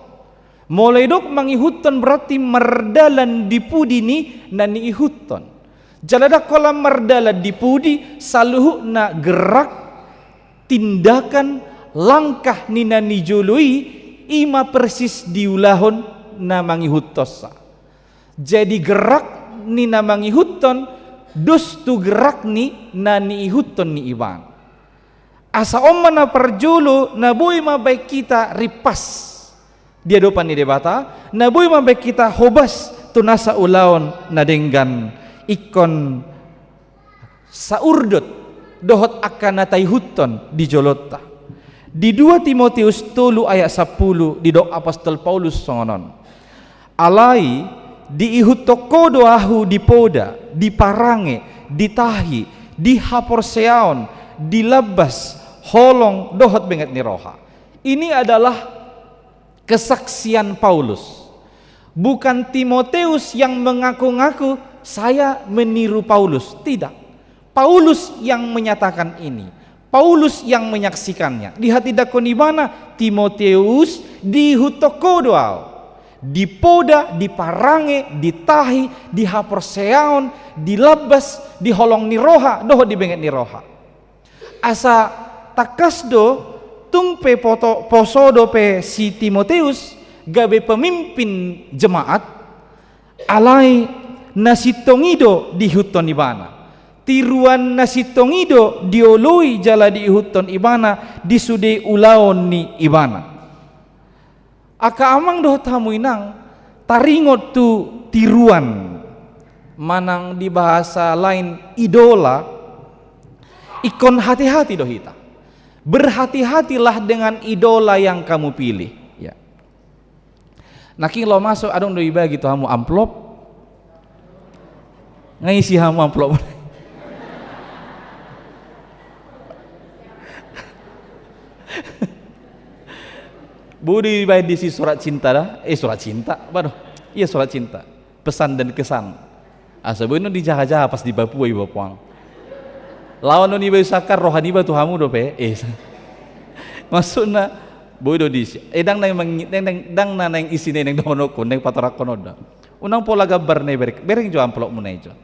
Molo didok mangihuthon berarti mardalan di pudi ni na niihuthon. Jala ndang holan mardalan di pudi, saluhutna gerak, tindakan, langkah ni na nijolo i, i ma persis diulahon na mangihuthonsa. Jadi gerak ni na mangihuthon dos tu gerak ni na niihuthon ni ibana. Asa on ma na parjolo, na boi mambahen hita rimpas di adopan ni Debata, na boi mambahen hita hobas tu nasa ulaon na denggan, ingkon saurdot dohot angka na taihuthon di jolonta. Di dua Timoteus tolu ayat sampulu didok apostel Paulus songon on. Alai diihuthon ho do ahu dipoda, diparange, ditahi, di haporseaon, di lambas, holong, dohot benget ni roha. Ini adalah kesaksian Paulus. Bukan Timoteus yang mengaku-ngaku, "Saya meniru Paulus." Tidak. Paulus yang menyatakan ini. Paulus yang menyaksikannya. Dihatindangkon ibana, Timoteus, diihuthon ho do ahu. Dipoda, diparange, ditahi, di haporseaon, di lambas, di holong ni roha, dohot di benget ni roha. Asa tangkas do, tung pe poto-, poso dope si Timoteus gabe pemimpin jemaat, alai na sintong i do diihuthon ibana. Tiruan na sintong i do dioloi jala diihuthon ibana di sude ulaon ni ibana. Angka amang dohot hamu inang, taringot tu tiruan, manang di bahasa lain idola, ingkon hati-hati do hita. Berhati-hatilah dengan idola yang kamu pilih. Ya. Nangkin laho masuk, adong do ibagi tu hamu amplop. Nga isi hamu amplop. Boi do ibaen disi surat cinta da, eh, surat cinta, waduh, iya, surat cinta, pesan dan kesan. Asa boi do dijaha-jaha pas di Papua iba puang. Laho niba i sangkar, roha niba tu hamu dope, eh. Maksudna, boi do disi. Eh, ndang na naeng, ndang, ndang, ndang na naeng isi naeng dohononku, naeng patorangkon on da. Unang pola gambar na i, bereng, bereng jo amplopmuna i jo.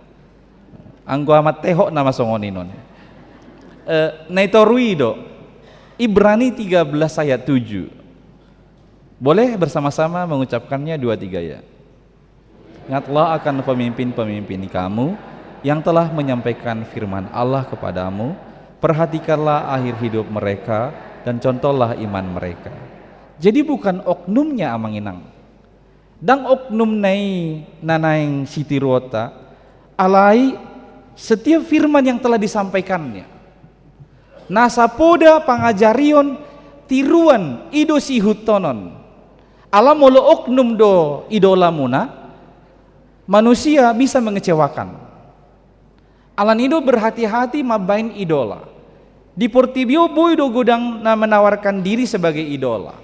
Anggo amat tehok nama songon i non. Eh, na i toru i do, Ibrani tiga belas ayat tujuh. Boleh bersama-sama mengucapkannya dua tiga ya. Ingatlah akan pemimpin-pemimpin kamu yang telah menyampaikan firman Allah kepadamu. Perhatikanlah akhir hidup mereka dan contohlah iman mereka. Jadi bukan oknumnya, amang inang. Ndang oknum na i na naeng sitiruonta, alai setiap firman yang telah disampaikannya. Nasa poda pangajarion, tiruan i do siihuthon on. Ala molo oknum do idolamuna, manusia bisa mengecewakan. Alani i do berhati-hati mambahen idola. Di portibi on boi do godang na menawarkan diri sebagai idola.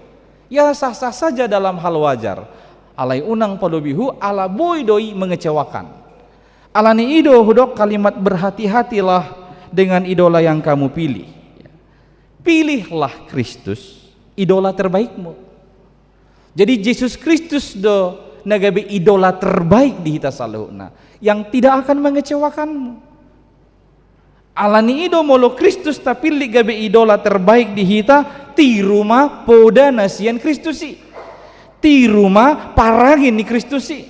Ya sah-sah saja dalam hal wajar. Alai unang palobihu ala boi do i mengecewakan. Alani i do hudok kalimat berhati-hatilah dengan idola yang kamu pilih. Pilihlah Kristus, idola terbaikmu. Jadi Jesus Kristus do na gabe idola terbaik di hita saluhutna, yang tidak akan mengecewakanmu. Alani i do molo Kristus tapillit gabe idola terbaik di hita, tiru ma poda na sian Kristus i. Tiru ma parange ni Kristus i.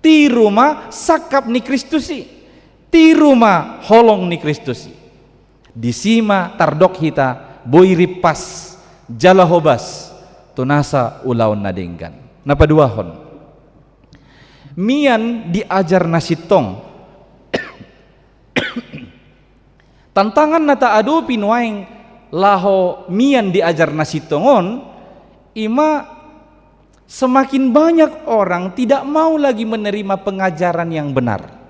Tiru ma sangkap ni Kristus i. Tiru ma holong ni Kristus i. Disi ma tardok hita boi rimpas jala hobas tu nasa ulaon na denggan. Na paduahon, mian di ajar na sintong. Tantangan na taadopi nuaeng laho mian di ajar na sintong on, ima semakin banyak orang tidak mau lagi menerima pengajaran yang benar.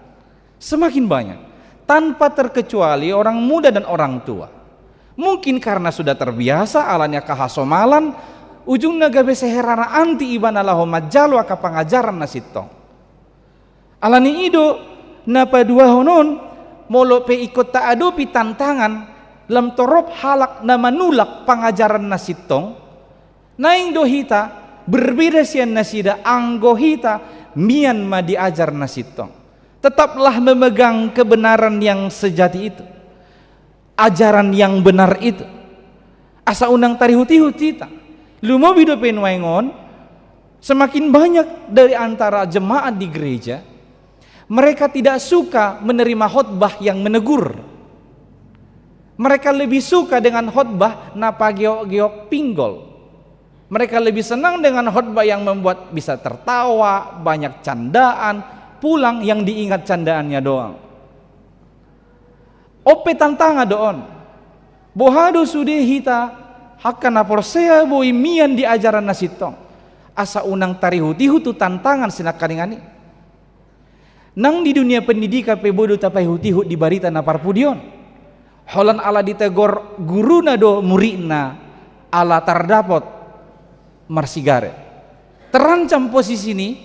Semakin banyak, tanpa terkecuali orang muda dan orang tua. Mungkin karena sudah terbiasa, alani angka hasomalan, ujungna gabe seherana anti ibana laho manjalo angka pangajaran na sintong. Alani i do na paduahon on, molo pe ingkon taadopi tantangan lam torop halak na manulak pangajaran na sintong, naeng do hita berbeda sian nasida anggo hita mian ma di ajar na sintong. Tetaplah memegang kebenaran yang sejati itu, ajaran yang benar itu. Asa unang tarihut-ihut hita. Lumobi dope nuaeng on, semakin banyak dari antara jemaat di gereja, mereka tidak suka menerima khotbah yang menegur. Mereka lebih suka dengan khotbah na pageok-geok pinggol. Mereka lebih senang dengan khotbah yang membuat bisa tertawa, banyak candaan, pulang yang diingat candaannya doang. On pe tantangan do on. Boha do sude hita angka na porsea boi mian di ajaran na sintong, asa unang tarihut-ihut tu tantangan sinangkaningan i. Nang di dunia pendidikan pe boi do tapaihut-ihut di barita na parpudi on. Holan ala ditegor guruna do muridna ala tardapot marsigaret. Terancam posisi ni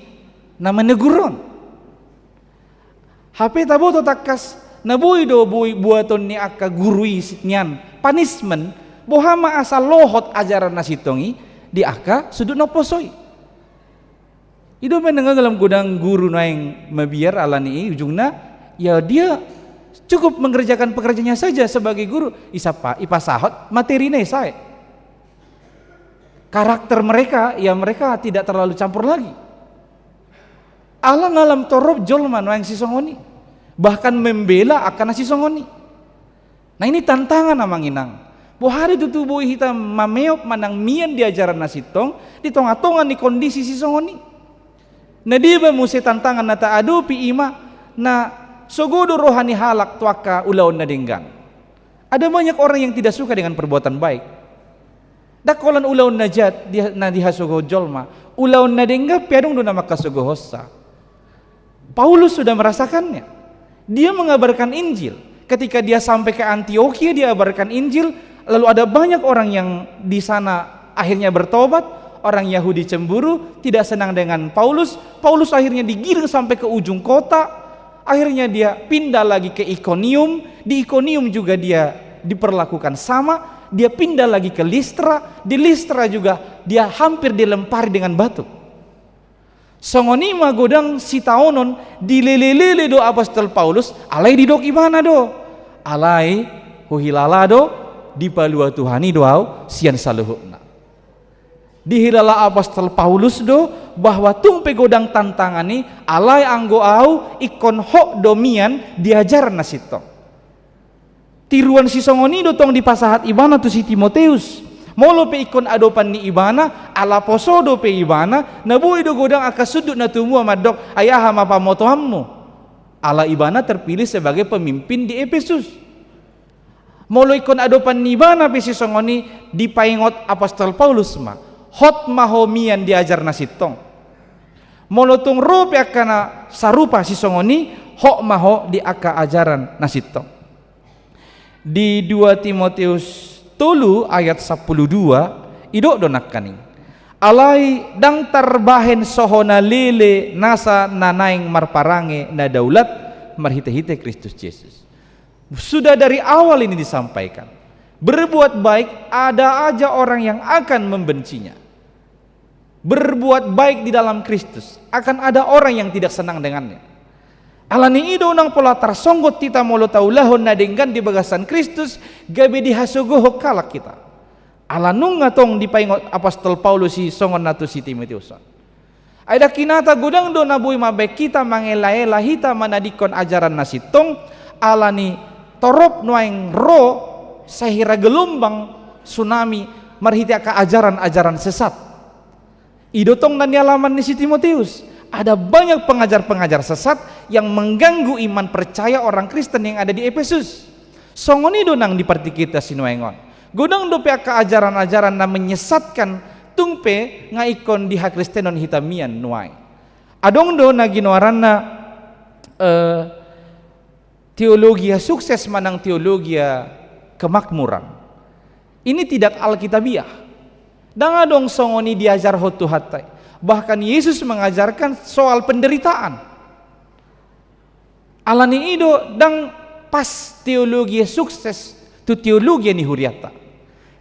na menegur on. Hape taboto tangkas na boi do boi buaton ni angka guru i nian punishment, boha ma asa lohot ajaran na sintong i di angka sundut na umposo i. I do manang lam godang guru naeng mabiar alani i ujungna, ya dia cukup mengerjakan pekerjaannya saja sebagai guru, isapa ipasahot materina i sae. Karakter mereka, ya mereka tidak terlalu campur lagi. Ala nga lam torop jolma naeng sisongon i, bahkan membela angka na sisongon i. Nah, ini tantangan, Amang Inang. Boha do tutu boi hita mameop manang mian di ajaran na sintong di tonga-tonga ni kondisi sisongon i? Na deba muse tantangan na taadopi ima na sogo do roha ni halak tu angka ulaon na denggan. Ada banyak orang yang tidak suka dengan perbuatan baik. Ndang holan ulaon na jat di, na dihasogohon jolma, ulaon na denggan pe adong do na mangkasogohonsa. Paulus sudah merasakannya. Dia mengabarkan Injil. Ketika dia sampai ke Antiokhia, dia abarkan Injil, lalu ada banyak orang yang di sana akhirnya bertobat, orang Yahudi cemburu, tidak senang dengan Paulus. Paulus akhirnya digiring sampai ke ujung kota, akhirnya dia pindah lagi ke Ikonium, di Ikonium juga dia diperlakukan sama, dia pindah lagi ke Listra, di Listra juga dia hampir dilempari dengan batu. Songon i ma godang sitaonon, dilele-lele do apostel Paulus, alai didok ibana do, alai huhilala do, dipalua Tuhan i do ahu sian saluhutna. Dihilala apostel Paulus do bahwa tung pe godang tantangan i, alai anggo ahu ingkon hot do mian di ajaran na sintong. Tiruan sisongon i do tong dipasahat ibana tu si Timoteus. Molo pe ingkon adopan ni ibana, ala poso dope ibana, na boi do godang angka sundut na tumua mandok, ai aha ma pamotoanmu? Ala ibana terpilih sebagai pemimpin di Epesus. Molo ingkon adopan ni ibana pe sisongon i, dipaingot apostel Paulus ma, hot ma ho mian di ajar na sintong. Molo tung ro pe angka na sarupa sisongon i, hot ma ho di angka ajaran na sintong. Di dua Timoteus tolu ayat sampulu dua, didok do nangkaning, alai ndang tarbahen so hona lele nasa na naeng marparange na daulat marhitehite Kristus Jesus. Sudah dari awal ini disampaikan, berbuat baik ada aja orang yang akan membencinya. Berbuat baik di dalam Kristus, akan ada orang yang tidak senang dengannya. Alani i do unang pola tarsonggot hita molo taulahon na denggan di bagasan Kristus, gabe dihasogohon halak hita. Ala nunga tong dipaingot apostel Paulus i songon na tu si Timoteus on. Ai ndang hinata godang do na boi mambahen hita, mangelaela hita manadingkon ajaran na sintong, alani torop nuaeng ro sahira gelombang tsunami marhite angka ajaran-ajaran sesat. I do tong na nialaman ni si Timoteus. Ada banyak pengajar-pengajar sesat yang mengganggu iman percaya orang Kristen yang ada di Epesus. Songon i do nang di partingkian hita sinuaeng on. Godang dope angka ajaran-ajaran na menyesatkan tung pe nga ingkon dihakristenon hita mian nuaeng. Adong do na ginoaranna, eh, teologia sukses manang teologia kemakmuran. Ini tidak alkitabiah. Ndang adong songon i diajarhon Tuhanta i. Bahkan Yesus mengajarkan soal penderitaan. Alani i do ndang pas teologia sukses tu teologia ni hurianta.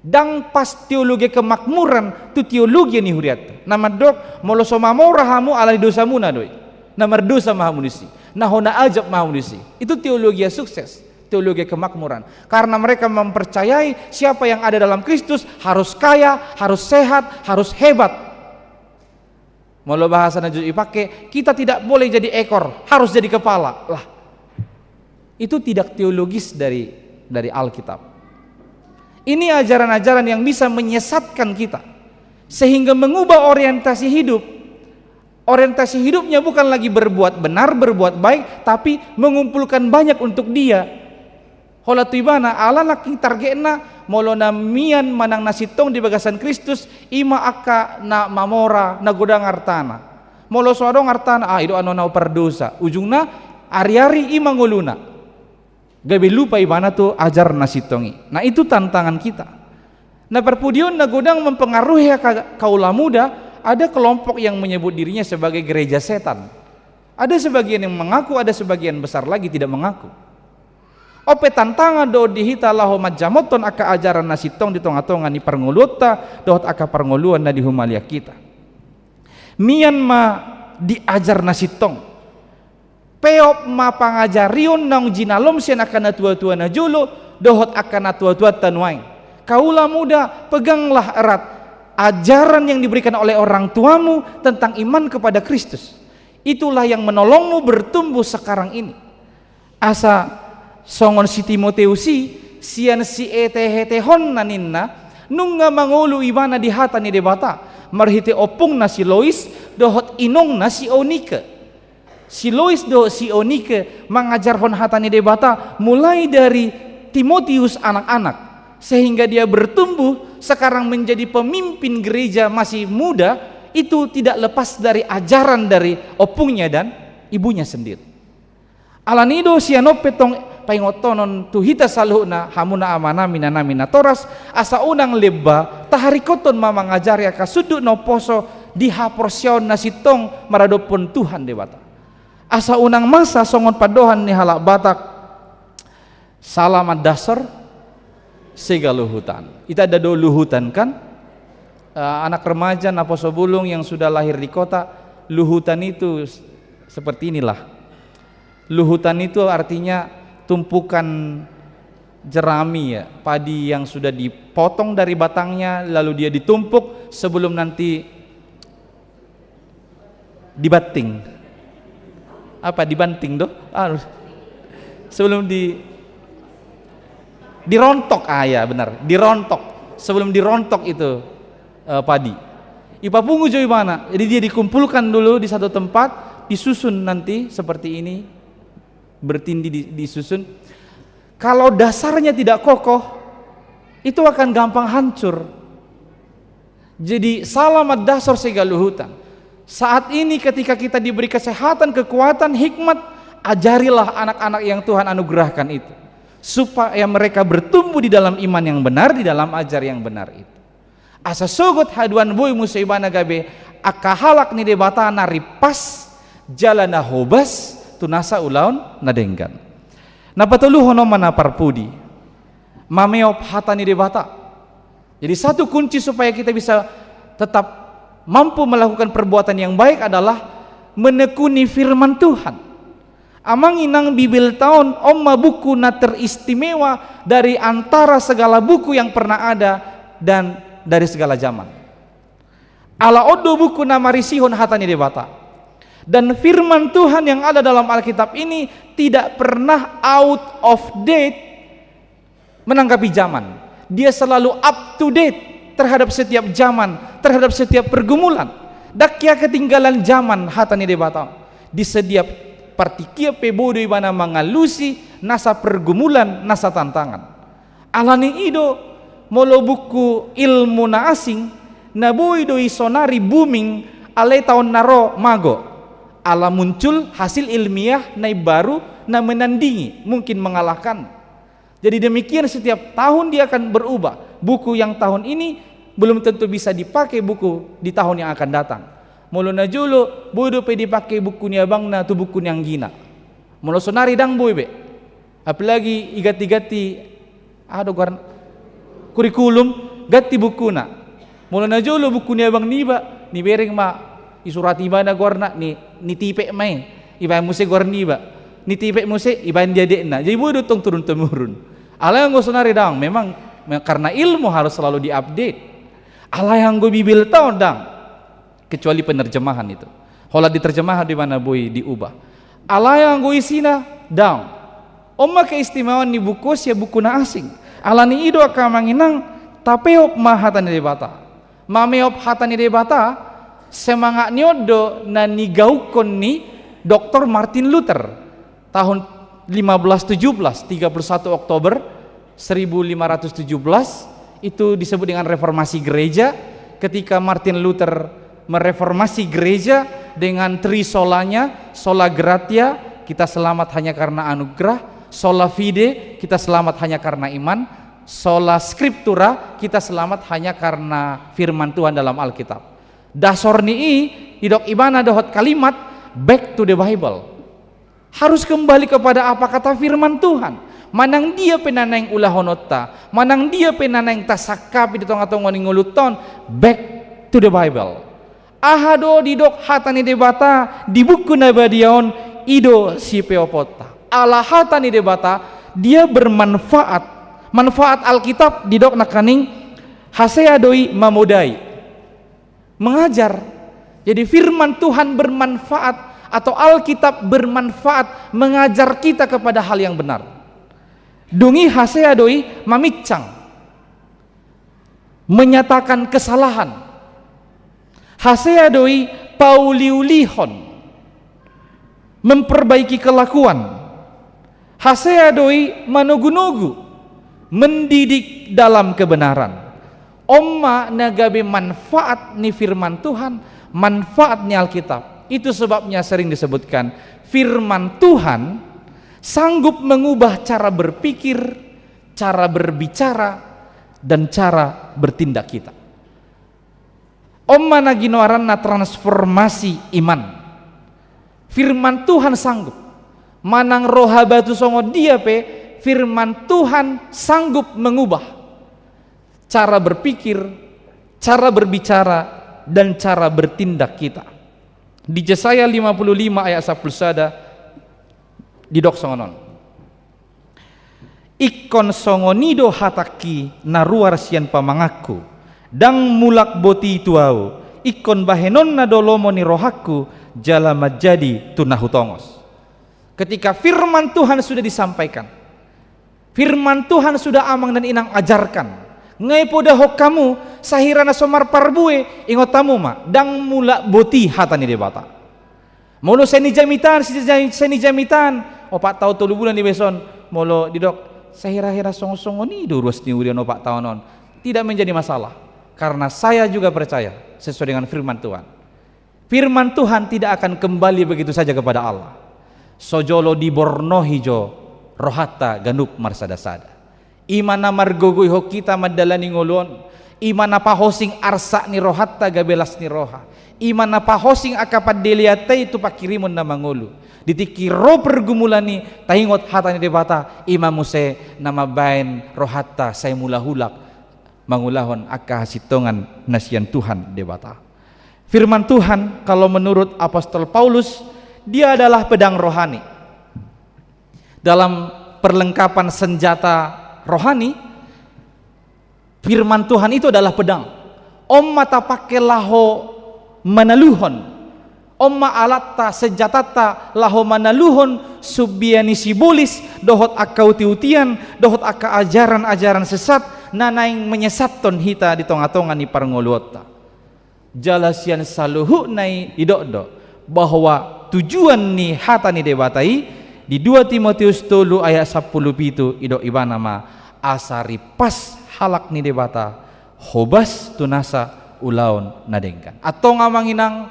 Ndang pas teologia kemakmuran tu teologia ni hurianta. Na mandok, molo so mamora hamu alani dosamuna do i. Na mardosa ma hamu disi. Na hona ajab ma hamu disi. Itu teologia sukses, teologia kemakmuran. Karena mereka mempercayai siapa yang ada dalam Kristus harus kaya, harus sehat, harus hebat. Molo bahasa na jujur dipake, kita tidak boleh jadi ekor, harus jadi kepala. Lah, itu tidak teologis dari, dari Alkitab. Ini ajaran-ajaran yang bisa menyesatkan kita, sehingga mengubah orientasi hidup. Orientasi hidupnya bukan lagi berbuat benar, berbuat baik, tapi mengumpulkan banyak untuk dia. Holan tu ibana, ala nangkin targetna, molo na mian manang na sintong di bagasan Kristus, i ma angka na mamora, na godang artana. Molo so adong artana, ah, i do annon au pardosa. Ujungna, ari-ari i ma ngoluna. Gabe lupa ibana tu ajar na sintong i. Nah, itu tantangan kita. Nah, parpudi on na godang mempengaruhi angka kaula muda, ada kelompok yang menyebut dirinya sebagai gereja setan. Ada sebagian yang mengaku, ada sebagian besar lagi tidak mengaku. On pe tantangan do di hita laho manjamothon angka ajaran na sintong di tonga-tonga ni parngoluonta dohot angka parngoluon na di humaliang hita. Mian ma di ajar na sintong. Peop ma pangajarion naung jinalom sian angka natua-tua na jolo dohot angka natua-tuanta nuaeng. Kaula muda, peganglah erat ajaran yang diberikan oleh orang tuamu tentang iman kepada Kristus. Itulah yang menolongmu bertumbuh sekarang ini. Asa songon si Timoteus i, sian sihetehon ninna, nunga mangolu ibana di hata ni Debata, marhite ompungna si Lois dohot inongna si Eunike. Si Lois dohot si Eunike mangajarhon hata ni Debata mulai dari Timoteus anak-anak, sehingga dia bertumbuh, sekarang menjadi pemimpin gereja masih muda, itu tidak lepas dari ajaran dari ompungnya dan ibunya sendiri. Alani i do sian on pe tong paingothon tu hita saluhutna, hamu na amanami, inanami natoras, asa unang lemba, taharingkothon ma mangajari angka sundut na umposo di haporseaon na sintong maradophon Tuhan Debata. Asa unang masa songon pandohan ni halak Batak, sala mandasor, sega luhutan. Itanda do luhutan, kan? Eh, anak remaja naposo bulung yang sudah lahir di kota, luhutan itu s-, seperti inilah. Luhutan itu artinya tumpukan jerami, ya, padi yang sudah dipotong dari batangnya, lalu dia ditumpuk sebelum nanti dibanting. Apa, dibanting do? Ah, sebelum di, dirontok, ah, ya, benar, dirontok. sebelum dirontok itu, eh, padi. Ipapungu jo ibana. Jadi dia dikumpulkan dulu di satu tempat, disusun nanti seperti ini, bertindi di, disusun. Kalau dasarnya tidak kokoh, itu akan gampang hancur. Jadi, salamat dasar sigaluhutan. Saat ini ketika kita diberi kesehatan, kekuatan, hikmat, ajarilah anak-anak yang Tuhan anugerahkan itu, supaya mereka bertumbuh di dalam iman yang benar, di dalam ajar yang benar itu. Asa sogot haduan boi muse ibana gabe angka halak ni Debata na rimpas, jala na hobas tu nasa ulaon na denggan. Na patoluhon on ma na parpudi, mameop hata ni Debata. Jadi, satu kunci supaya kita bisa tetap mampu melakukan perbuatan yang baik adalah menekuni firman Tuhan. Amang inang, Bibelta on, on ma buku na teristimewa dari antara segala buku yang pernah ada dan dari segala zaman. Ala on do buku na marisihon hata ni Debata. Dan firman Tuhan yang ada dalam Alkitab ini tidak pernah out of date menanggapi zaman. Dia selalu up to date terhadap setiap zaman, terhadap setiap pergumulan. Ndang hea ketinggalan zaman hata ni Debata. Di setiap partingkian pe boi do ibana mangalusi nasa pergumulan, nasa tantangan. Alani i do, molo buku ilmu na asing, na boi do i sonari booming, alai taon na ro mago. Ala muncul hasil ilmiah na imbaru na menandingi, mungkin mengalahkan. Jadi demikian, setiap tahun dia akan berubah. Buku yang tahun ini belum tentu bisa dipakai buku di tahun yang akan datang. Molo na jolo, boi dope dipakai buku ni abangna tu buku ni anggina. Molo sonari ndang boi be. Apalagi iganti-ganti, aha do goarna, kurikulum, ganti bukuna. Molo na jolo buku ni abang niba, nibereng ma, isurati ibana goarna, ni, nitipek ma i, ibaen muse goar niba. Nitipek muse, ibaen di adekna. Jadi boi do tong turun temurun. Alai anggo sonari ndang, memang, me-, karena ilmu harus selalu diupdate. Alai anggo Bibelta on ndang. Kecuali penerjemahan itu. Holan diterjemah do ibana boi diubah. Alai anggo isina ndang. On ma keistimewaan ni buku on sian buku na asing. Alani i do angka amang inang, tapeop ma hata ni Debata. Mameop hata ni Debata, semangat ni on do na nigaukkon ni Doktor Martin Luther. Tahun lima belas tujuh belas, tiga puluh satu Oktober seribu lima ratus tujuh belas, itu disebut dengan reformasi gereja. Ketika Martin Luther mereformasi gereja dengan tri solanya, sola gratia, kita selamat hanya karena anugerah, sola fide, kita selamat hanya karena iman, sola scriptura, kita selamat hanya karena firman Tuhan dalam Alkitab. Dasor ni i, didok ibana dohot kalimat, back to the Bible. Harus kembali kepada apa kata firman Tuhan. Manang dia pe na naeng ulahononta, manang dia pe na naeng tasangkapi di tonga-tonga ni ngolunta on, back to the Bible. Aha do didok hata ni Debata di buku na badia on, i do sipeoponta. Ala hata ni Debata, dia bermanfaat. Manfaat Alkitab didok nangkaning, hasea do i mamodai. Mengajar. Jadi firman Tuhan bermanfaat atau Alkitab bermanfaat mengajar kita kepada hal yang benar. Dung i hasea do i maminsang, menyatakan kesalahan. Hasea do i pauliulihon, memperbaiki kelakuan. Hasea do i manogunogu, mendidik dalam kebenaran. On ma na gabe manfaat ni firman Tuhan, manfaat ni Alkitab. Itu sebabnya sering disebutkan, firman Tuhan sanggup mengubah cara berpikir, cara berbicara, dan cara bertindak kita. On ma na ginoaranna transformasi iman. Firman Tuhan sanggup. Manang roha batu songon dia pe, firman Tuhan sanggup mengubah cara berpikir, cara berbicara, dan cara bertindak kita. Di Jesaya lima puluh lima ayat sampulu sada, didok songon on. Ingkon songon i do hatangki na ruar sian pamanganku, ndang mulak boti tu ahu, ingkon bahenonna do lomo ni rohangku, jala manjadi tu na hutongos. Ketika firman Tuhan sudah disampaikan, firman Tuhan sudah amang dan inang ajarkan, Nga ipodahon hamu, sahira na so marparbue, ingot hamu ma, ndang mulak boti hata ni Debata. Molo sai ni jamitan, sai ni jamitan, opat taon tolu bulan dibahen, molo didok, sahira-hira songon-songon i do ruas ni huria on opat taon on. Tidak menjadi masalah. Karena saya juga percaya, sesuai dengan firman Tuhan. Firman Tuhan tidak akan kembali begitu saja kepada Allah. So jolo dibornohi jo rohanta ganup marsada-sada. I ma na margogoihon hita mandalani ngolu on. I ma na pahosing arsak ni rohanta gabe las ni roha. I ma na pahosing angka pandeleanta i tu pangkirimon na mangolu. Di tingki ro pergumulan i taingot hata ni Debata, i ma muse na mambahen rohanta sai mulak-ulak mangulahon angka hasintongan na sian Tuhan Debata. Firman Tuhan, kalau menurut Apostel Paulus, dia adalah pedang rohani. Dalam perlengkapan senjata rohani, firman Tuhan itu adalah pedang. On ma tapake laho manaluhon. On ma alatta, senjatanta laho manaluhon sumbia ni sibolis, dohot angka uti-utian, dohot angka ajaran-ajaran sesat, na naeng menyesathon hita di tonga-tonga ni parngoluonta. Jala sian saluhutna i didok do, bahwa tujuan ni hata ni Debata i, di dua Timoteus tolu ayat sampulu pitu didok ibana ma, asa rimpas halak ni Debata, hobas tu nasa ulaon na denggan. Antong amang inang,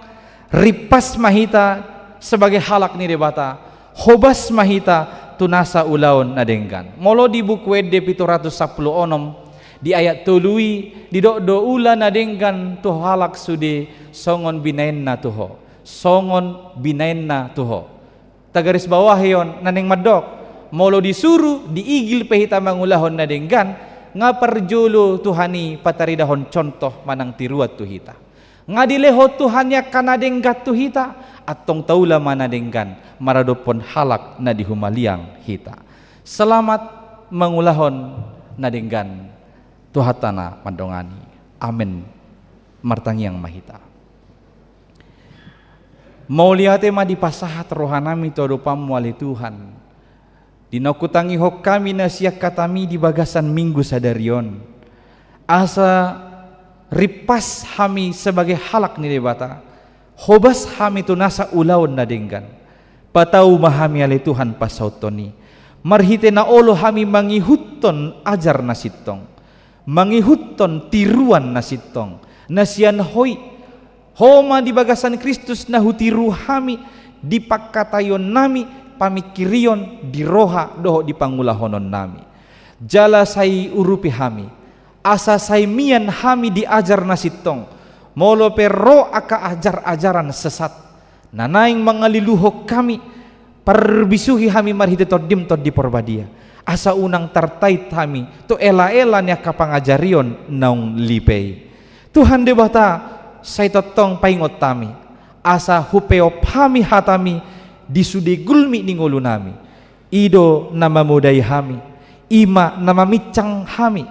rimpas ma hita sebagai halak ni Debata, hobas ma hita tu nasa ulaon na denggan. Molo di Buku Ende pitu ratus sampulu onom, di ayat tolu i, didok do ula na denggan tu halak sude songon binahenna tu ho. Songon binahenna tu ho. Tagaris bawahi on, na naeng mandok, molo disuru, diigil pe hita mangulahon na denggan, nga parjolo Tuhan i pataridahon contoh manang tiruan tu hita. Nga dilehon Tuhan i angka na denggan tu hita, antong taula ma na denggan maradophon halak na di humaliang hita. Selamat mangulahon na denggan. Tuhanta na mandongani. Amen. Martangiang ma hita. Mauliate ma dipasahat rohanami tu adopanmu ale Tuhan. Di naung hutangihon hami na sian hatami di bagasan Minggu sadari on. Asa rimpas hami sebagai halak ni Debata, hobas hami tu nasa ulaon na denggan. Patau ma hami ale Tuhan pasahuthon i. Marhite na olo hami mangihuthon ajar na sintong. Mangihuthon tiruan na sintong. Na sian Ho i. Ho ma di bagasan Kristus na hutiru hami, di pangkataionnami, pamingkirion, di roha, dohot di pangulahononnami. Jala sai urupi hami, asa sai mian hami di ajar na sintong, molo pe ro angka ajar-ajaran sesat, na naeng mangaliluhon hami, parbisuhi hami marhite Tondim Tondi Porbadia, asa unang tartait hami tu ela-ela ni angka pangajarion naung lipe i. Tuhan Debata, sai tongtong paingot hami, asa hupeop hami hatami di sude gulmit ni ngolunami. I do na mamodai hami, i ma na maminsang hami,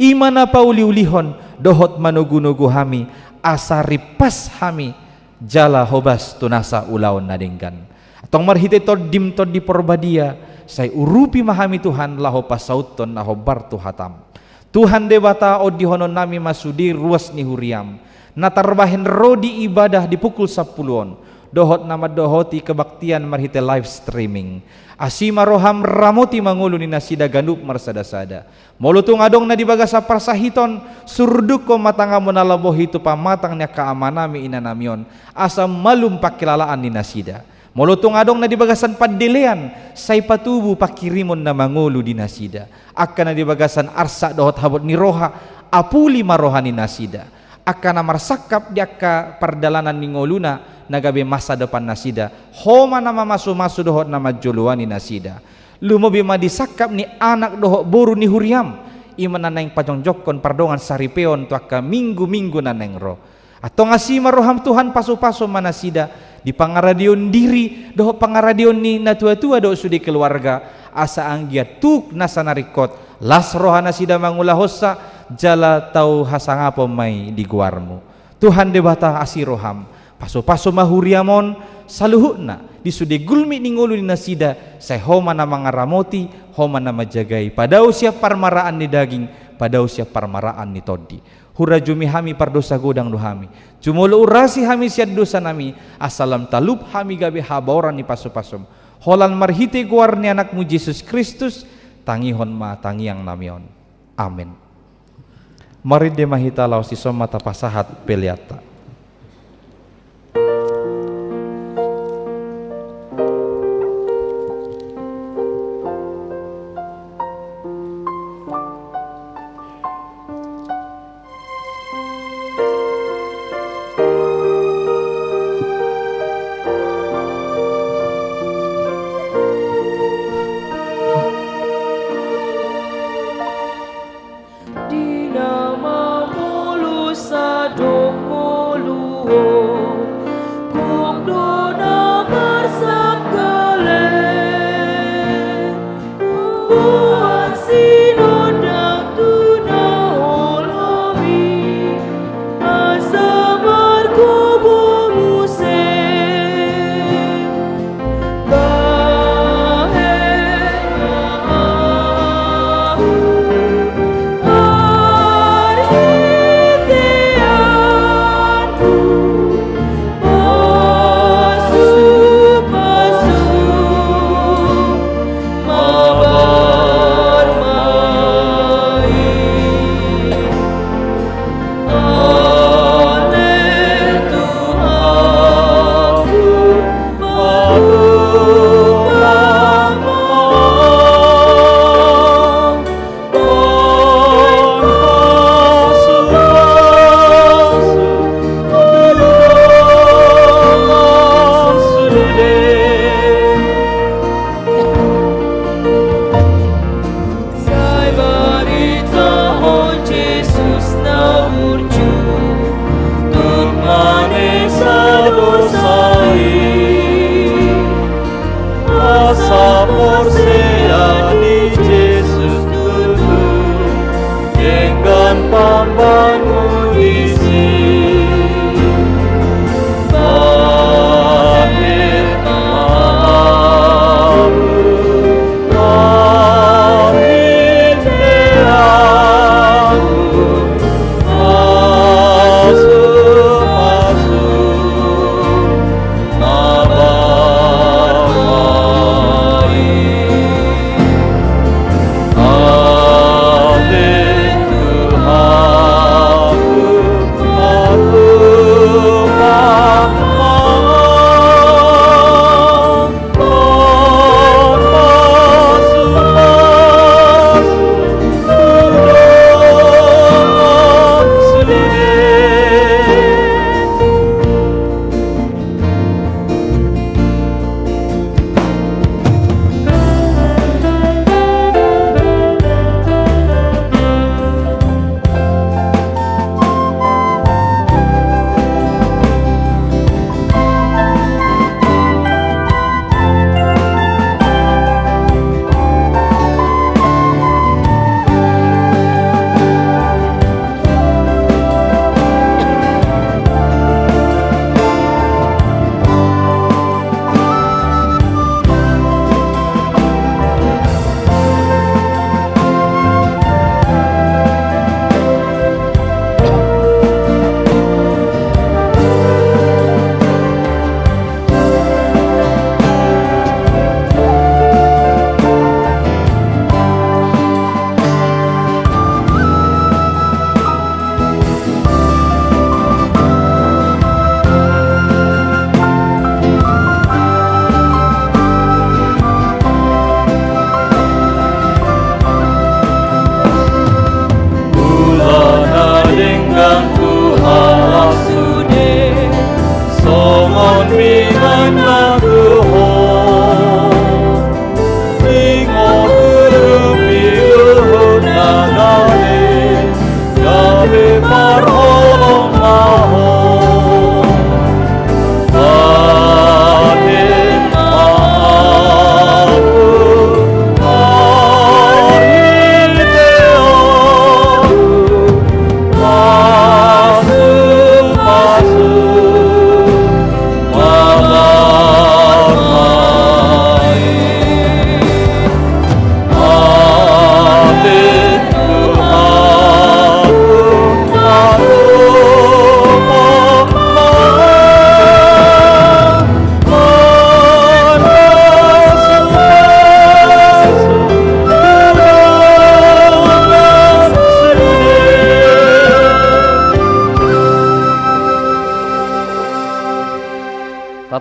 i ma na pauliulihon dohot manogunogu hami, asa rimpas hami jala hobas tu nasa ulaon na denggan. Antong marhite Tondim Tondi Porbadia, sai urupi ma hami Tuhan laho pasauthon na hombar tu hatam. Tuhan Debata, ondihononnami ma sude ruas ni huriam, na tarbahen ro di ibadah di pukul sampulu on, dohot na mandohoti kebaktian marhite live streaming. Asi ma roham ramoti ma ngolu ni nasida ganup marsadasada. Molo tung adong na di bagasan parsahiton, surdukhon ma tanganmu na labohi tu pamatang ni angka amanami inanami on, asa malum pangkilalaan ni nasida. Molo tung adong na di bagasan pandelean, sai patubu pangkirimon na mangolu di nasida. Angka na di bagasan arsak dohot habot ni roha, apuli ma roha ni nasida. Angka na marsangkap di angka pardalanan ni ngoluna, na gabe masa depan nasida, ho ma na mamasumasu dohot na manjoloani nasida. Lumobi ma di sangkap ni anak dohot boru ni huriam, i ma na naeng pajongjongkon pardongan saripeon tu angka minggu-minggu na naeng ro. Antong asi ma roham Tuhan, pasupasu ma nasida di pangaradeon diri dohot pangaradeon ni natuatua dohot sude keluarga, asa anggiat tuk nasa na ringkot las roha nasida mangulahonsa, jala tau hasangapon ma i di goarmu. Tuhan Debata, asi roham, pasupasu ma huriam on saluhutna di sude gulmit ni ngolu ni nasida, sai ho ma na mangaramoti, ho ma na manjagai, padao sian parmaraan ni daging, Padao sian parmaraan ni tondi. Hurajumi hami pardosa godang do hami. Jumolo urasi hami sian dosanami, asa lam talup hami gabe habaoran ni pasupasum. Holan marhite goar ni Anakmu Jesus Kristus, tangihon ma tangiangnami on. Amen. Marende ma hita laos dison ma tapasahat peleanta. Di na mamolus sadok ngolu on, gok do na marsangkalen. Boan sinondang tu na holom i, asa margogo muse. Sai baritahon Jesus na burju, tuk manesa dosa i. Asa porsea di Jesus tutu, denggan pambangun disi. Bahen ma ahu.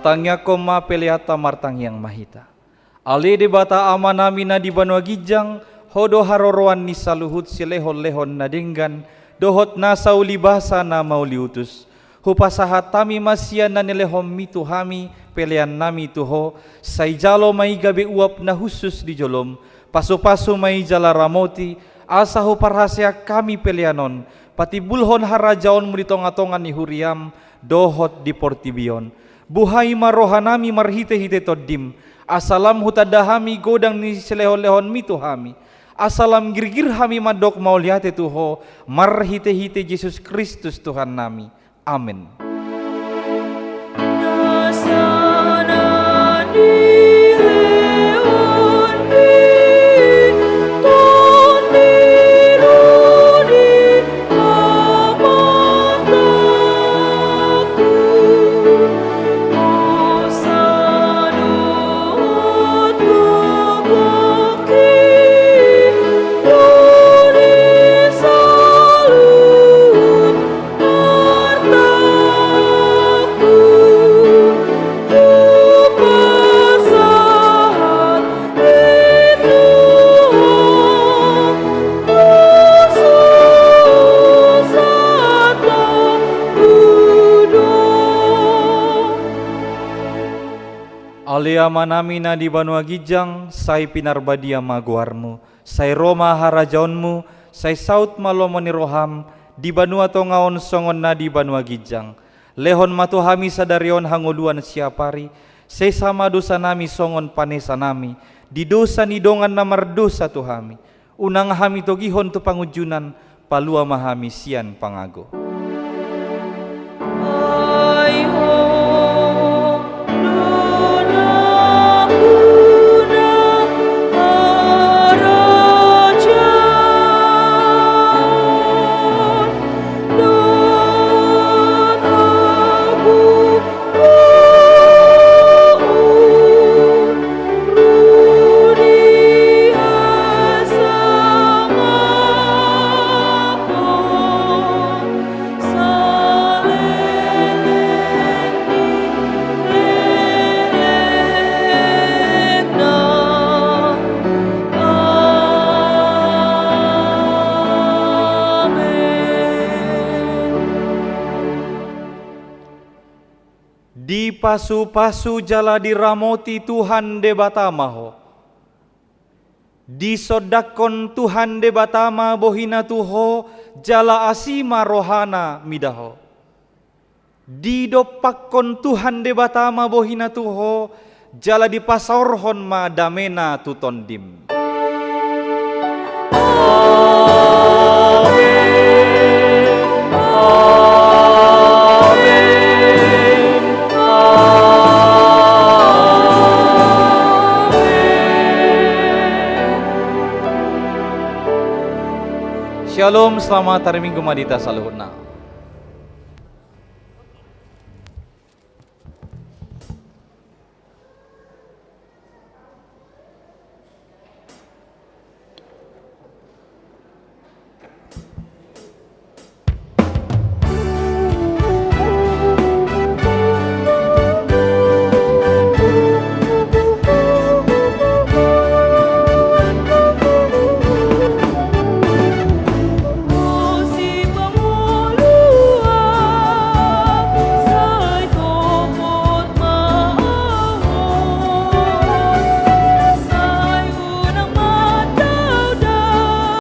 Tangiangkon ma peleanta, martangiang ma hita. Ale Debata Amanami na di banua ginjang, Ho do haroroan ni saluhut silehonlehon na denggan dohot nasa ulibasa na mauliutus. Hupasahat hami ma sian na nilehonMi tu hami peleannami tu Ho, sai jalo ma i gabe uap na hushus di joloM. Pasupasu ma i jala ramoti, asa huparhaseang hami pelean on patimbulhon harajaonMu di tongatonga ni huriaM dohot di portibi on. Buhai ma rohanami marhitehite TondiM, asa lam hutanda hami godang ni silehonlehonMi tu hami, asa lam girgir hami mandok mauliate tu Ho marhitehite Jesus Kristus Tuhannami. Amen. Ale Amanami na di banua ginjang, sai pinarbadia ma goarMu, sai ro ma harajaonMu, sai saut ma lomo ni rohaM, di banua tonga on songon na di banua ginjang. Lehon ma tu hami sadari on hangoluan siapari, sesa ma dosanami songon panesanami di dosa ni dongan na mardosa tu hami. Unang hami togihon tu pangunjunan, palua ma hami sian pangago. Dipasupasu jala diramoti Tuhan Debata ma ho. Disondangkon Tuhan Debata ma bohiNa tu ho, jala asi ma rohaNa mida ho. Didompakkon Tuhan Debata ma bohiNa tu ho, jala dipasaorhon ma dameNa tu tondim. Amen. Amen. Amen. Shalom, selamat hari Minggu ma di hita saluhutna.